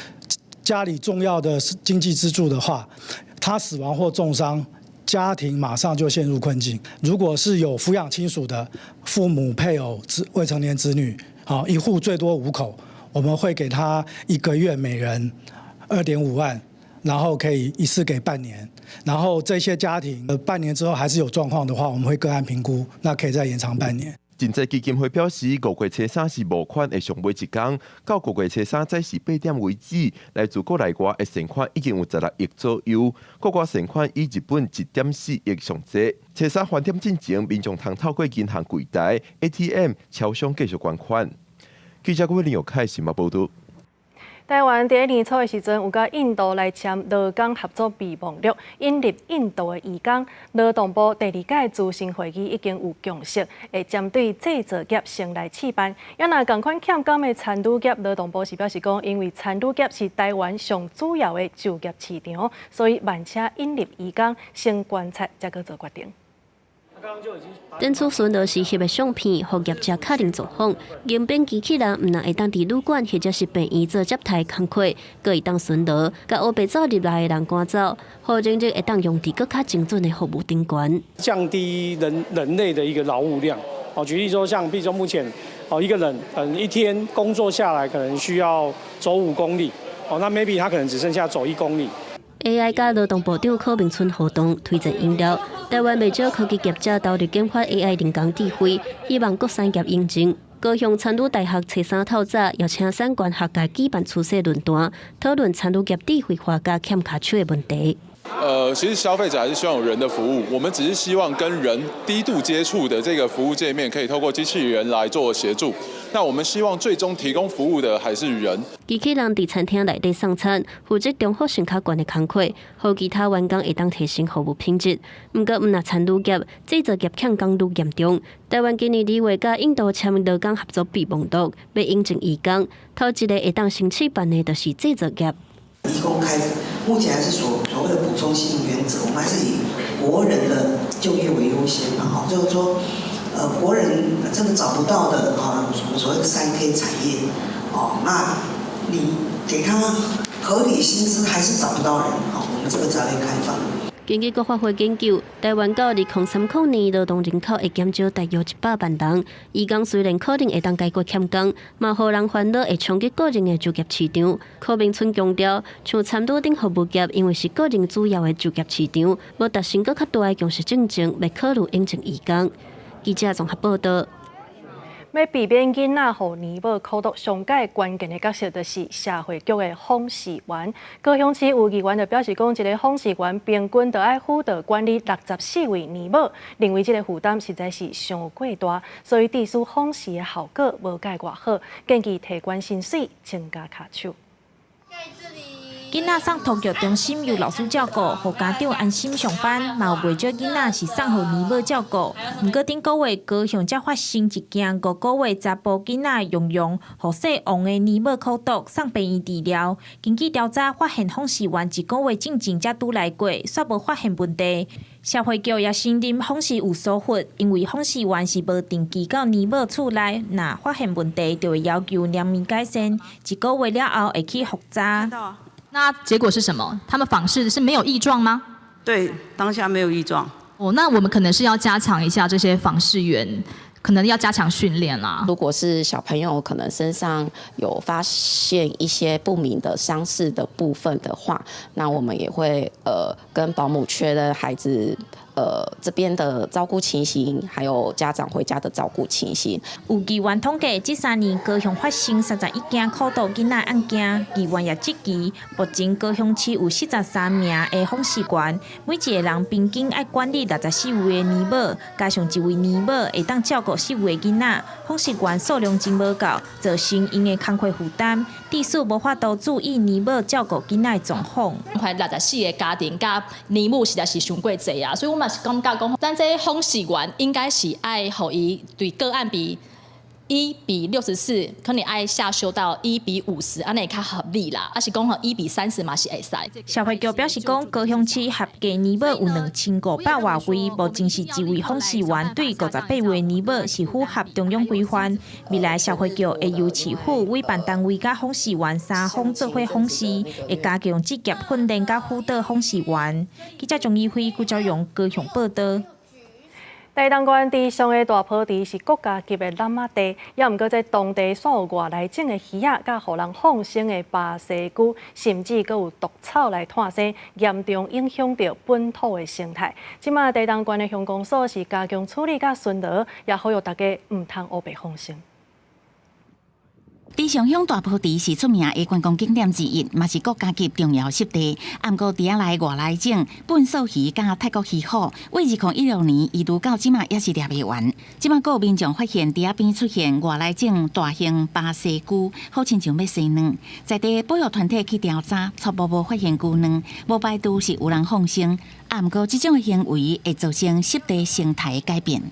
Speaker 21: 家裡重要的經濟支柱的話，他死亡或重傷，家庭馬上就陷入困境。如果是有撫養親屬的父母、配偶、子未成年子女，好，一戶最多五口，我們會給他一個月每人2.5萬，然後可以一次給半年。然後這些家庭半年之後還是有狀況的話，我們會個案評估，那可以再延長半年。
Speaker 19: 賑災基金會表示，五月初三是募款的上尾一工，到五月初三早時8點為止，來自國內外的善款已經有16億左右，國外善款以日本1.4億上濟。初三翻點進前，民眾通透過銀行櫃台、ATM、超商繼續捐款。記者郭林玉凱新聞報導。
Speaker 2: 台灣佇年初的時陣，有佮印度來簽勞工合作備忘錄，引入印度的移工。勞動部第二屆諮詢會議已經有共識，會針對製造業先來試辦。啊若仝款欠工的餐旅業，勞動部是表示講，因為餐旅業是台灣上主要的就業市場，所以慢車引入移工，先觀察才閣做決定。
Speaker 3: 展出巡邏時翕的相片，予業者確認狀況。應變機器人毋但會當佇旅館或者是病院做接待工課，閣會當巡邏，共烏白走入來的人趕走，予人力會當用佇閣較精準的服務頂懸。
Speaker 4: 降低人類的一個勞務量。哦，舉例說，像比如說目前，哦，一個人，一天工作下來可能需要走5公里，哦，那 maybe 他可能只剩下走1公里。
Speaker 3: AI 佮勞動部長柯銘春互動推薦飲料，台灣袂少科技業者投入研發 AI 人工智慧，希望各產業引進。高雄餐旅大學初三透早邀請產官學界舉辦趨勢論壇，討論餐旅業智慧化佮欠跤手的問題。
Speaker 6: 其實消費者還是希望有人的服務，我們只是希望跟人低度接觸的這個服務界面，可以透過機器人來做協助。那我們希望最終提供服務的還是人。
Speaker 3: 機器人佇餐廳內底送餐，負責重複性較懸的工課，予其他員工會當提升服務品質。毋過，毋但餐旅業、製造業欠工愈嚴重。台灣今年2月佮印度簽勞工合作備忘錄，欲引進移工。頭一个會當先試辦的，就是製造業。
Speaker 22: 移工開，目前還是所謂的補充性原則，我們還是以國人的就業為優先嘛，哈，就是說，國人真的找不到的，哈，所謂的3K 產業，哦，那你給他合理薪資還是找不到人，好，我們這個才會開放。
Speaker 3: 根據國發會研究，台灣到2030年勞動人口會減少大約100萬人。移工雖然可能會當解決欠工，嘛予人煩惱會衝擊個人的就業市場。柯銘春強調，像餐旅等服務業，因為是個人主要的就業市場，無達成閣較大的共識進前，欲考慮引進移工。記者綜合報導。
Speaker 2: 欲避免囡仔予奶母苦毒，上蓋關鍵的角色就是社會局的訪視員。高雄市有議員就表示講，一个訪視員平均著愛輔導管理64位奶母，認為這个負擔實在是傷過大，所以致使訪視的效果無蓋偌好，建議提懸薪水，增加跤手。
Speaker 23: 囡仔送托育中心由老師照顧，予家長安心上班。嘛有袂少囡仔是送予奶母照顧。毋過頂個月高雄才發生一件5個月查埔囡仔蓉蓉，予姓王的奶母苦毒送病院治療。根據調查發現，訪視員一個月進前才拄來過，煞無發現問題。社會局也承認訪視有疏忽，因為訪視員是無定期到奶母厝內，若發現問題，就會要求嚴明改善。一個月了後會去復查。
Speaker 24: 那結果是什麼？他們訪視是沒有異狀嗎？
Speaker 25: 對，當下沒有異狀。
Speaker 24: 哦，那我們可能是要加強一下這些訪視員，可能要加強訓練啦。
Speaker 26: 如果是小朋友可能身上有發現一些不明的傷勢的部分的話，那我們也會跟保姆確認孩子這邊的照顧情形，還有家長回家的照顧情形。
Speaker 23: 有議員統計，這3年高雄發生31件苦毒囡仔案件，議員也質疑，目前高雄市有43名的訪視員，每一个人平均愛管理64位的奶母，加上一位奶母會當照顧四位囡仔，訪視員數量真無夠，造成𪜶的工課負擔，致使無法度注意奶母照顧囡仔的狀況。
Speaker 28: 看64个家庭佮奶母實在是傷過濟啊，所以我嘛是感覺講，咱這訪視員應該是愛予伊對個案比1比64，可能愛下修到1比50，按呢會較合理啦。抑是講吼1比30嘛是會使。
Speaker 23: 社會局表示講，高雄市合計奶母有2500外位，目前是一位訪視員對58位奶母是符合中央規範。未來社會局會由市府委辦單位佮訪視員三方做伙訪視，會加強職業訓練佮輔導訪視員。記者張怡輝、顧昭陽高雄報導。
Speaker 2: 台台東縣池上的大坡池是國家級的湳仔地，也毋過這當地煞有外來種的魚仔，佮予人放生的巴西龜，甚至閣有毒草來湠生，嚴重影響著本土的生態。這馬台東縣的鄉公所是加強處理佮巡邏，也呼籲大家毋通烏白放生。
Speaker 15: 池上鄉大坡池是出名的觀光景點之一，嘛是國家級重要濕地。毋過池仔內外來種糞掃魚佮泰國魚虎，對2016年移除到這馬猶是掠袂完。這馬閣有民眾發現池仔邊出現外來種大型巴西龜，好親像欲生卵。在地保育團體去調查，初步無發現龜卵，無排除是有人放生。毋過這種的行為會造成濕地生態的改變。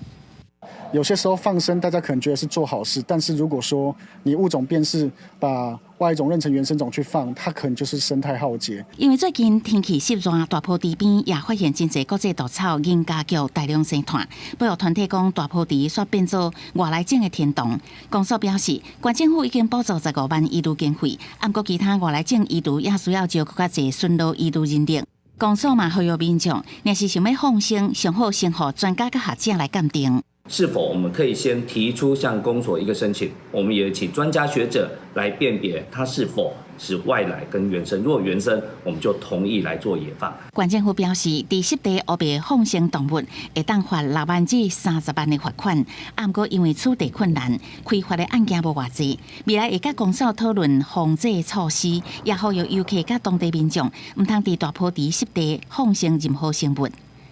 Speaker 7: 有些時候放生，大家可能覺得是做好事，但是如果說你物種辨識，把外來種認成原生種去放，它可能就是生態浩劫。
Speaker 15: 因為最近天氣濕熱，大坡池邊也發現真濟國際毒草、銀加腳大量生湠。保育團體講，大坡池煞變做外來種的天堂。公所表示，縣政府已經補助15萬移除經費，毋過其他外來種移除也需要招閣較濟巡邏移除人力。公所嘛呼籲民眾，若是想欲放生，上好先予專家佮學者來鑑定。
Speaker 8: 是否我們可以先提出向公所一個申請，我們也請專家學者來辨別它是否是外來跟原生。如果原生，我們就同意來做野放。
Speaker 15: 縣政府表示，佇濕地烏白放生動物，會當罰6萬至30萬的罰款。毋過因為取締困難，開罰的案件無偌濟。未來會佮公所討論防制措施，也呼籲遊客佮當地民眾，毋通佇大坡池濕地放生任何生物。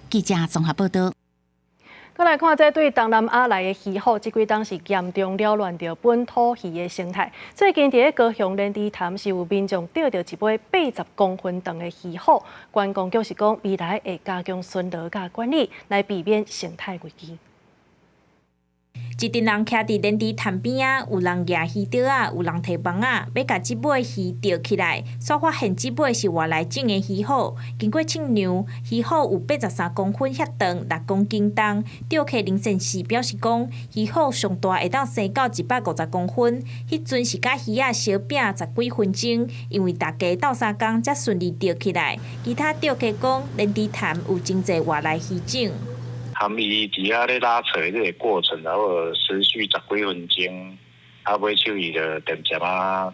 Speaker 15: 記者綜合報道。
Speaker 2: 閣來看這對東南亞來的魚虎，這幾冬是嚴重擾亂著本土魚的生態。最近佇咧高雄蓮池潭是有民眾釣著一尾80公分長的魚虎，觀光局是講未來會加強巡邏佮管理，來避免生態危機。
Speaker 23: 一陣人徛佇蓮池潭邊仔，有人舉魚釣仔，有人提網仔，欲共這尾魚釣起來。煞發現這尾是外來種的魚虎，經過稱量，魚虎有83公分遐長，6公斤重。釣客林先生表示講，魚虎上大會當生到150公分，彼陣是佮魚仔相拼十幾分鐘，因為大家鬥相共才順利釣起來。其他釣客講，蓮池潭有真濟外來魚種。
Speaker 9: 含伊佇遐咧拉扯的這个過程，然後持續十幾分鐘，啊，尾手伊就漸漸仔，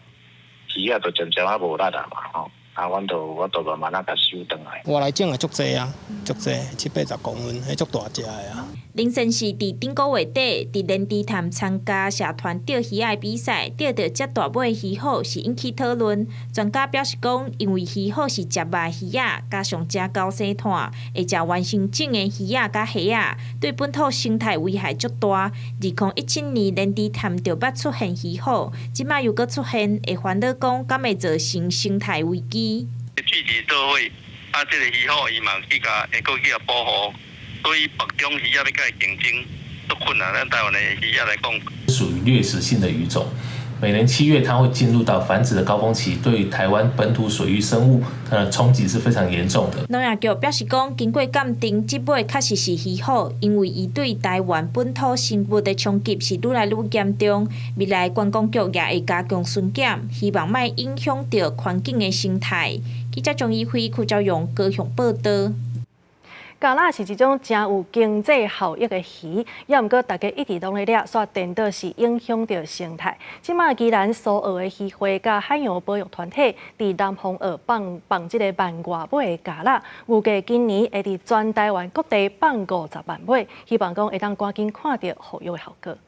Speaker 9: 魚仔就漸漸仔無力啊嘛吼，啊，阮就我就慢慢仔共收轉來。
Speaker 10: 外來種的足濟啊，足濟七八十公分，彼足大隻的啊。
Speaker 23: 林先生佇頂個月底佇蓮池潭參加社團釣魚仔的比賽，釣著遮大尾魚虎是引起討論。專家表示講，因為魚虎是食肉魚仔，加上食高生湠，會食原生種的魚仔佮蝦仔，對本土生態危害足大。2017年蓮池潭就捌出現魚虎，這馬又閣出現，會煩惱講敢會造成生態危機。
Speaker 11: 聚集做伙，啊，這个魚虎伊嘛去共會閣去共保護。所以別種魚仔欲共伊競爭，足困難。咱台灣的魚仔來講，
Speaker 12: 屬於掠食性的魚種。每年7月，它會進入到繁殖的高峰期，對台灣本土水域生物，它的衝擊是非常嚴重的。
Speaker 23: 農業局表示講，經過鑑定，這尾確實是魚虎，因為伊對台灣本土生物的衝擊是愈來愈嚴重。未來觀光局也會加強巡檢，希望莫影響著環境的生態。記者張怡輝、柯昭勇高雄報道。
Speaker 2: 蛤蜊是一種誠有經濟效益的魚，也毋過大家一直攏咧掠，煞顛倒是影響著生態。這馬宜蘭蘇澳的漁會佮海洋保育團體佇南方澳放放這个萬外尾的蛤蜊，預計今年會佇全台灣各地放50萬尾，希望講會當趕緊看著復育的效果。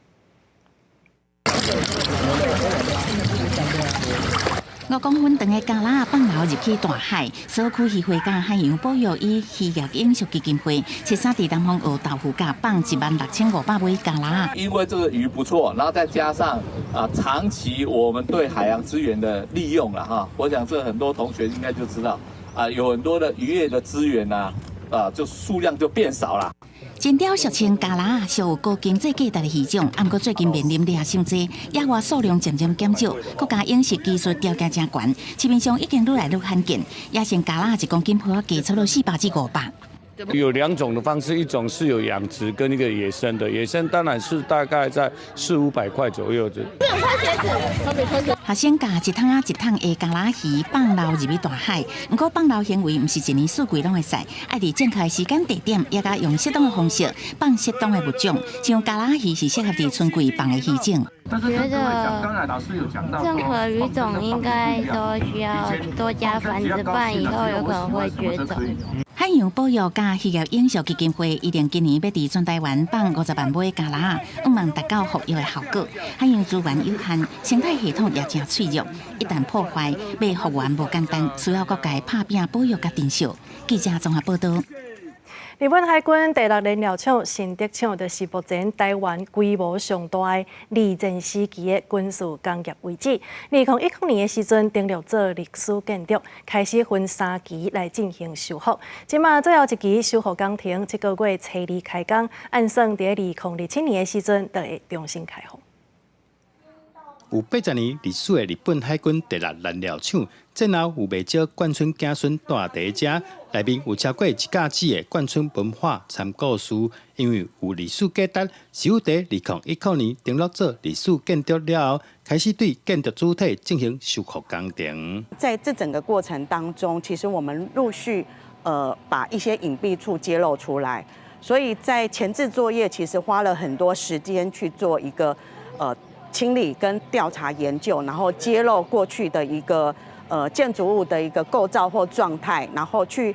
Speaker 15: 5公分長的蛤蜊放流入去大海，蘇澳區漁會佮海洋保育與漁業永續基金會，七三佇南方澳豆腐甲放16,500尾蛤蜊。
Speaker 13: 因為這個魚不錯，然後再加上啊，長期我們對海洋資源的利用啦，哈，我想這很多同學應該就知道啊，有很多的漁業的資源啊，啊，就數量就變少了。
Speaker 15: 真鯛俗稱蛤蜊，屬有高經濟價值的魚種，毋過最近面臨掠傷濟，野外數量漸漸減少，國家養殖技術條件誠懸，市面上已經愈來愈罕見。野生蛤蜊一公斤普加差不多400至500。
Speaker 1: 有兩種的方式，一種是有養殖跟一個野生的，野生當然是大概在四五百塊左右的。
Speaker 15: 學生共一桶仔一桶的咖啦魚放流入去大海，毋過放流行為毋是一年四季攏會使，愛佇正確的時間地點，也佮用適當的方式放適當的物種，像咖啦魚是適合佇春季放的魚種。
Speaker 5: 覺得任何魚種應該都需要多加繁殖，不然以後有可能會絕種。
Speaker 15: 海洋保育佮漁業永續基金會預定今年欲佇全台灣放50萬尾咖啦，向望達到復育的效果。海洋資源有限，生態系統也誠脆弱，一旦破壞，欲復原無簡單，需要各界拍拚保育佮珍惜。記者綜合報道。
Speaker 2: 日本海軍第六燃料廠新竹廠就是目前台灣規模上大的二戰時期的軍事工業遺址。2010年的時陣登錄做歷史建築，開始分三期來進行修復。這馬最後一期修復工程，這個月初二開工，按算佇2027年的時陣就會重新開放。
Speaker 14: 有80年歷史的日本海軍第六燃料廠，戰後有袂少眷村子孫蹛佇遮，內面有超過一甲子的眷村文化參故事。因為有歷史價值，市府佇2010年登錄做歷史建築了後，開始對建築主體進行修復工程。
Speaker 16: 在這整個過程當中，其實我們陸續把一些隱蔽處揭露出來，所以在前置作業其實花了很多時間去做一個清理跟調查研究，然後揭露過去的一個建築物的一個構造或狀態，然後去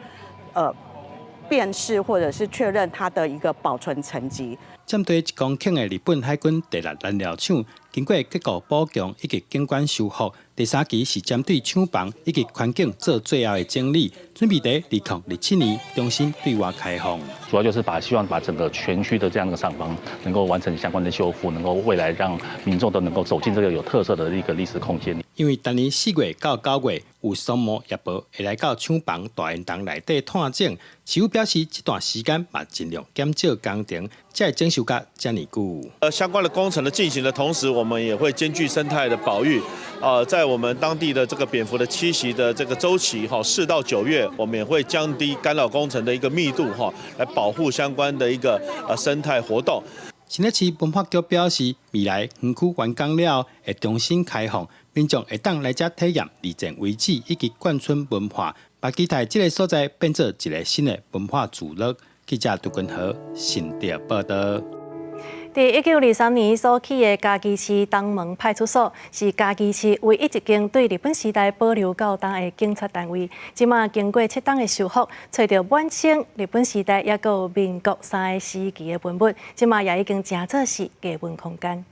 Speaker 16: 辨識或者是確認它的一個保存層級。
Speaker 14: 針對1公頃的日本海軍第六燃料廠，經過結構補強以及景觀修復，第三期是針對廠房以及環境做最後的整理，準備佇2027年重新對外開放。
Speaker 17: 主要就是把希望把整個全區的這樣的廠房能夠完成相關的修復，能夠未來讓民眾都能夠走進這個有特色的一個歷史空間。
Speaker 14: 因為逐年4月到9月有松毛葉豹會來到廠房大煙囱內底探種，市府表示這段時間嘛盡量減少工程，才會整修甲遮爾久。
Speaker 18: 相關的工程的進行的同時，我們也會兼具生態的保育。在我們當地的這個蝙蝠的棲息的這個週期，哈，4到9月，我們也會降低干擾工程的一個密度，哈，來保護相關的一個生態活動。
Speaker 14: 新北市文化局表示，未來園區完工了後會重新開放，民眾會當來遮體驗二戰遺址以及眷村文化，把期待這个所在變做一个新的文化聚落。記者杜根和新竹報道。
Speaker 2: 佇1923年所起的嘉義市東門派出所，是嘉義市唯一一間對日本時代保留到今的警察單位。這馬經過適當的修復，揣著滿清、日本時代抑閣有民國三个時期的文物，這馬也已經成做是藝文空間。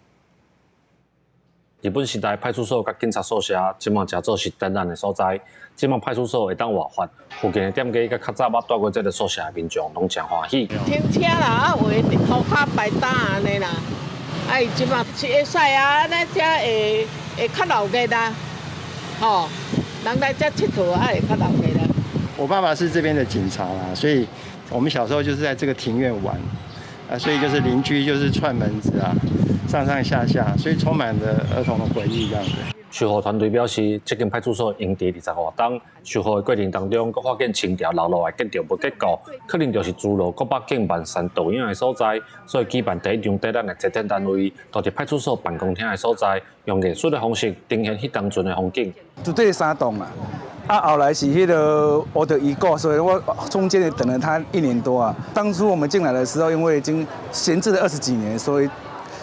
Speaker 20: 日本時代派出所佮警察宿舍，這馬成做是展覽的所在。這馬派出所會當活化，附近的店家佮較早捌蹛過這个宿舍的民眾，攏誠歡喜。
Speaker 27: 停車啦，啊，有的佇塗跤擺擔按呢啦，啊，伊這馬是會使啊，按呢才會會較鬧熱啊，吼，人來遮𨑨迌啊，會較鬧熱啦。
Speaker 29: 我爸爸是這邊的警察啦，所以我們小時候就是在這個庭院玩，啊，所以就是鄰居就是串門子啊，上上下下，所以充滿了兒童的回憶這樣子。
Speaker 20: 修復團隊表示，這間派出所營地20外冬，修復的過程當中，閣發現清朝留落來建築物結構，可能就是諸羅國北境萬山倒影的所在，所以舉辦第一場展覽的策展單位，就佇派出所辦公廳的所在，用藝術的方式呈現彼當陣的風景。
Speaker 30: 絕對三棟啦，啊，後來是彼个我的已故，所以我中間也等了他一年多啊。當初我們進來的時候，因為已經閒置了20幾年，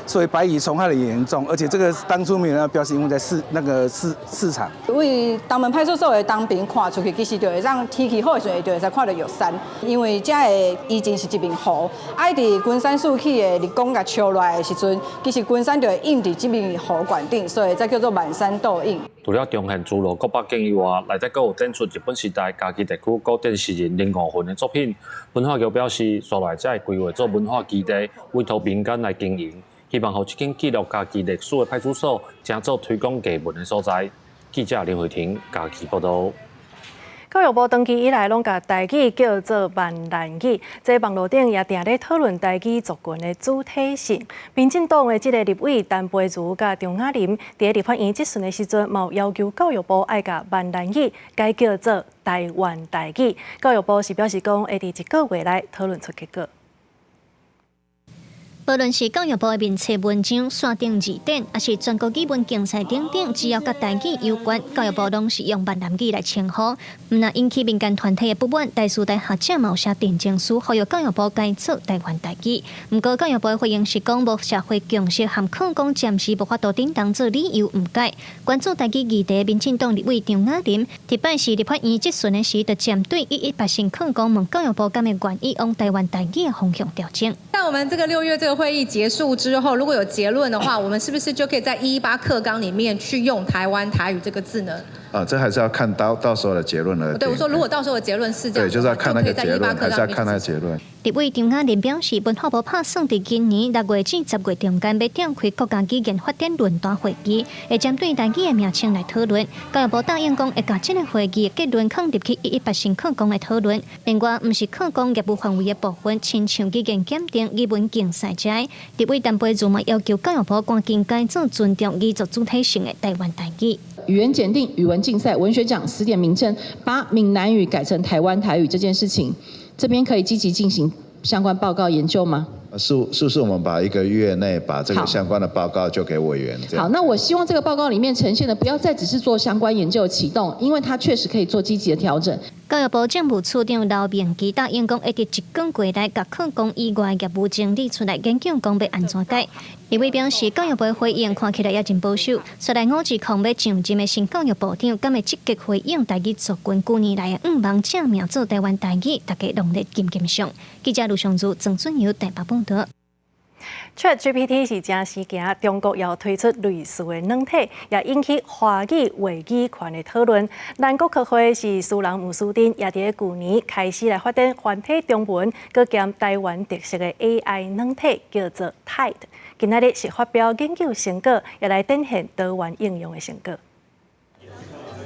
Speaker 30: 所以白蟻蟲害的也嚴重，而且這個當初沒有那標示，因為在市那個市市場。
Speaker 31: 對東門派出所的東邊看出去，其實就會當天氣好的時陣，就會使看到玉山。因為遮的以前是一面湖，啊，佇龜山四起的日光共照落來的時陣，其實龜山就會映佇這面湖懸頂，所以才叫做萬山倒影。
Speaker 20: 除了重現諸羅國北境以外，內底閣有展出日本時代嘉義地區古典詩人林五雲的作品。文化局表示，紲來才會規劃做文化基地，委託民間來經營。希望予這間記錄嘉義歷史的派出所，成做推廣藝文的所在。記者林慧婷嘉義報道。
Speaker 2: 教育部長期以來攏共台語叫做閩南語，這網路頂也定咧討論台語族群的主體性。民進黨的這个立委陳培儒佮張亞霖，佇立法院質詢的時陣，嘛有要求教育部愛共閩南語改叫做台灣台語。教育部是表示講，會佇一個月內討論出結果。
Speaker 3: 無論是教育部的面冊文章、線頂字典，抑是全國語文競賽等等，只要佮台語有關，教育部攏是用閩南語來稱呼。毋但引起民間團體的不滿，台師大學者嘛有寫陳情書，呼籲教育部改做台灣台語。毋過教育部的回應是講，無社會共識含課綱暫時無法度頂當做理由毋改。關注台語議題，民進黨立委張亞霖，禮拜四立法院質詢的時，就針對118新課綱問教育部敢會願意往台灣台語的方向調整。
Speaker 4: 在我們這個6月這個會議結束之後，如果有結論的話，我們是不是就可以在118課綱裡面去用台灣台語這個字呢？
Speaker 6: 啊，這還是要看到時候的結論了。
Speaker 4: 對，我說如果到時候的結論是這樣，
Speaker 6: 對，就是要看那個結論，還是要看那個結論。
Speaker 3: 立委張亞霖表示，文化部拍算佇今年6月至10月中間，欲召開國家語言發展論壇會議，會針對台語的名稱來討論。教育部答應講，會共這个會議的結論放入去118新課綱來討論。另外，毋是課綱業務範圍的部分，親像語言檢定、語文競賽這，立委陳培儒嘛要求教育部趕緊改做尊重語族主體性的台灣台語。
Speaker 7: 語言檢定、語文競賽、文學獎、詞典名稱，把閩南語改成台灣台語這件事情，這邊可以積極進行相關報告研究嗎？
Speaker 6: 是不是我們把一個月內把這個相關的報告就給委員？
Speaker 7: 好，那我希望這個報告裡面呈現的不要再只是做相關研究啟動，因為它確實可以做積極的調整。
Speaker 3: 教育部政務處長劉明基答應講，會佇一個月內，共課綱以外業務整理出來，研究講欲按怎改。立委表示，教育部的回應看起來也真保守。紲來伍志康欲上任的新教育部長，敢會積極回應台語族群舊年來的願望，正名做台灣台語，大家攏咧緊緊想。記者盧尚如、曾俊尧台北報導。
Speaker 2: ChatGPT 是誠時行，中國也推出類似的軟體，也引起華語話語權的討論。咱國科會是蘇人吳思珍，也佇舊年開始來發展繁體中文，閣兼台灣特色的 AI 軟體，叫做 Tide。今仔日是發表研究成果，也來展現多元應用的成果。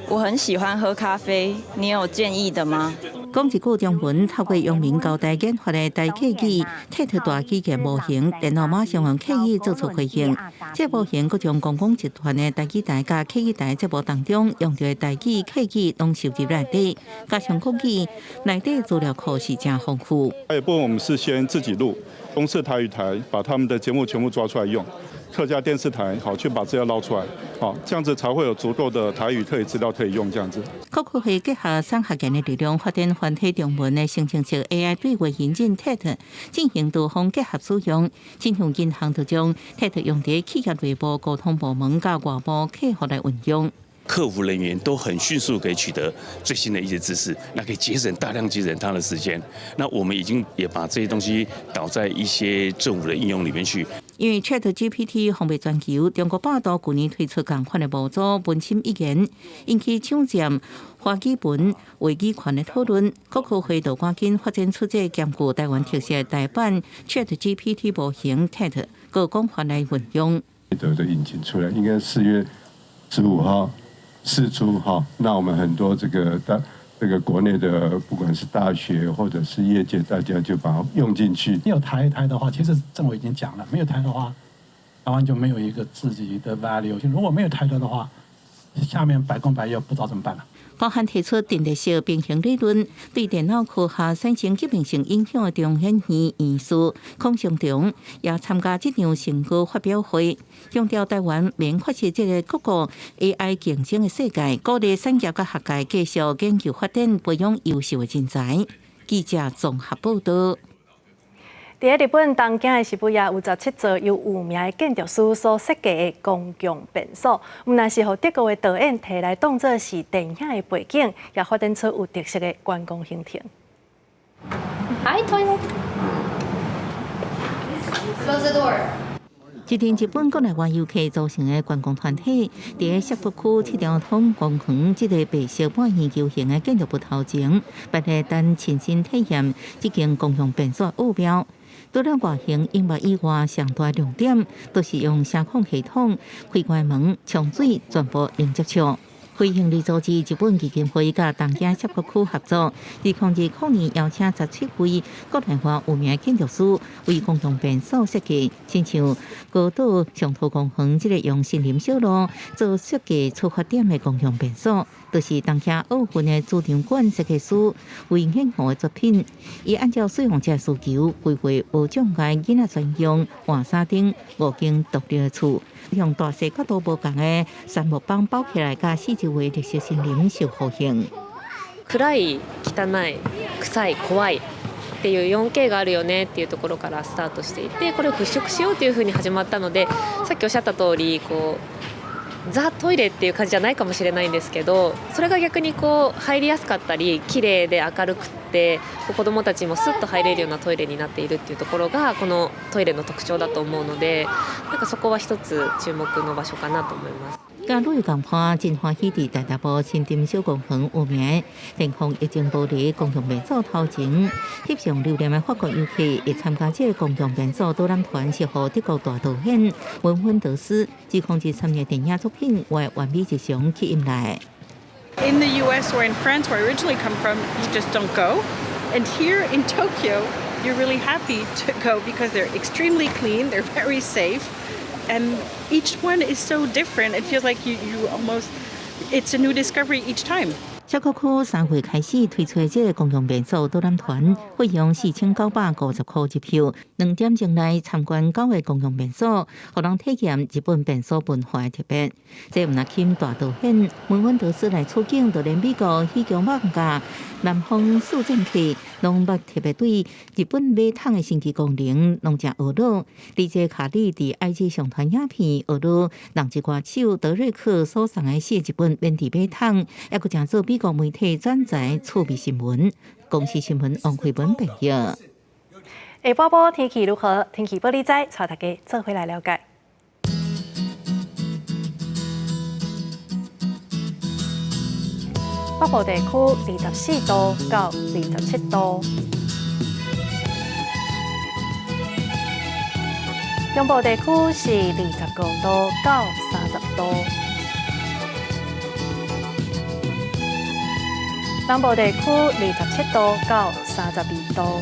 Speaker 19: 我很喜歡喝咖啡，你有建議的嗎？
Speaker 15: 講一句中文，透過陽明交大研發的台客語 TED 大語言模型，電腦馬上用客語做出回應。這模型閣將公共集團的台語台佮客語台節目當中用著的台語、客語攏收入內底，加上國語內底資料庫是誠豐富。
Speaker 21: 還有部分我們是先自己錄，公視台語台把他們的節目全部抓出來用。客家電視台好去把資料撈出來，好，這樣子才會有足夠的台語可以資料可以用，這樣子。
Speaker 15: 國科會結合產學研的力量，發展繁體中文的生成式 AI 對話引擎 TED，進行多方結合使用。親像銀行就將 TED 用佇企業內部溝通部門佮外部客戶來運用。
Speaker 22: 客服人員都很迅速可以取得最新的一些知識，那可以節省大量節省他的時間。那我們已經也把這些東西導在一些政府的應用裡面去。
Speaker 15: 因為 ChatGPT 風靡全球，中國百度舊年推出仝款的模組文心一言，引起搶佔華語文話語權的討論。國科會就趕緊發展出這兼具台灣特色的台版 ChatGPT 模型 TED，閣廣泛來運用。
Speaker 24: 的引擎出來，應該4月15號釋出哈。那我們很多這個大這個國內的，不管是大學或者是業界，大家就把它用進去。
Speaker 25: 沒有台台的話，其實政府已經講了，沒有台的話，台灣就沒有一個自己的 value。如果沒有台的話，下面百工百業不知道怎麼辦了。
Speaker 15: 包含提出陣列式平衡理論，對電腦科學產生革命性影響的中研院院士孔祥重，也參加這場成果發表會，強調台灣免缺席這个各國 AI 競爭的世界，鼓勵產業佮學界繼續研究發展，培養優秀的人才。記者綜合報導。
Speaker 2: 佇日本東京的澀谷有17座由有名的建築師所設計的公共便所，毋但是予德國的導演提來當做是電影的背景，也發展出有特色的觀光行程。
Speaker 26: Hi, toilet. Close the door.
Speaker 15: 一陣日本國內外遊客組成的觀光團體，佇澀谷區赤條通公園這个白色半圓球形的建築物頭前，辦理單親身體驗這間公共便所奧妙。除了外形音樂以外，上大亮點都是用聲控系統開關門、沖水，全部零接觸。非營利組織日本基金會佮東京澀谷區合作，2020年邀請17位國內外有名建築師為公共便所設計，親像高島松濤公園這个用森林小路做設計出發點的公共便所，就是東京奧運的主場館設計師隈研吾的作品。伊按照使用者需求，規劃無障礙囡仔專用換衫頂五間獨立的厝，用大細角度無仝的杉木板包起來，佮四周圍綠色森林相呼應。
Speaker 1: 暗い、汚い、臭い、怖いっていう 4K があるよねっていうところからスタートしていて、これを払拭しようというふうに始まったので、さっきおっしゃった通り、こうザ・トイレっていう感じじゃないかもしれないんですけど、それが逆にこう入りやすかったり、綺麗で明るくって子どもたちもスッと入れるようなトイレになっているっていうところがこのトイレの特徴だと思うので、なんかそこは一つ注目の場所かなと思います。
Speaker 15: 佮旅遊仝款，真歡喜佇大潭新店小公園有名電風液晶玻璃公共便所頭前，翕相留念的法國遊客會參加這个公共便所導覽團，是予德國大導演溫芬德斯2023年電影作品《我的完美日常》吸引來。
Speaker 5: In the U.S. or in France, where I originally come from, you just don't go. And here in Tokyo, you're really happy to go because they're extremely clean, they're very safe, and each one is so different. It feels like you almost, it's a new discovery each time.
Speaker 15: 澀谷區3月開始推出這个公共便所導覽團，費用4950塊入票，2點鐘內參觀九个公共便所，予人體驗日本便所文化的特別。這毋但吸引大導演溫芬德斯來取景，就連美國喜劇網佮南方四賤客攏捌特別對日本馬桶的神奇功能攏誠懊惱。DJ 卡里佇 IG 上傳影片，懊惱人氣歌手德瑞克所送的四日本免治馬桶，猶閣成做美國媒體轉載趣味新聞。公視新聞王慧文編譯。
Speaker 2: 下晡晡天氣如何？天氣報你知，帶大家做伙來了解。北部地區24度到27度，中部地區是25度到30度，南部地區27度到32度，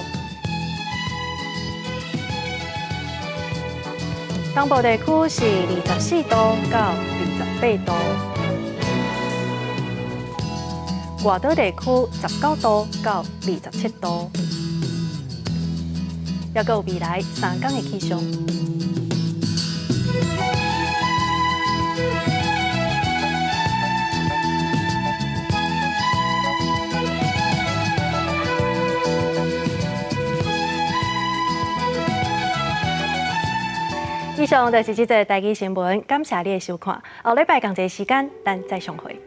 Speaker 2: 東部地區是24度到28度。外島地區19度到27度，猶閣有未來3天的氣象。以上就是這節台語新聞，感謝你的收看。後禮拜仝這時間，咱再相會。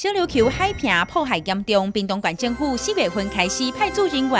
Speaker 8: 小琉球海屏破壞嚴重，屏東縣政府4月份開始派駐人員。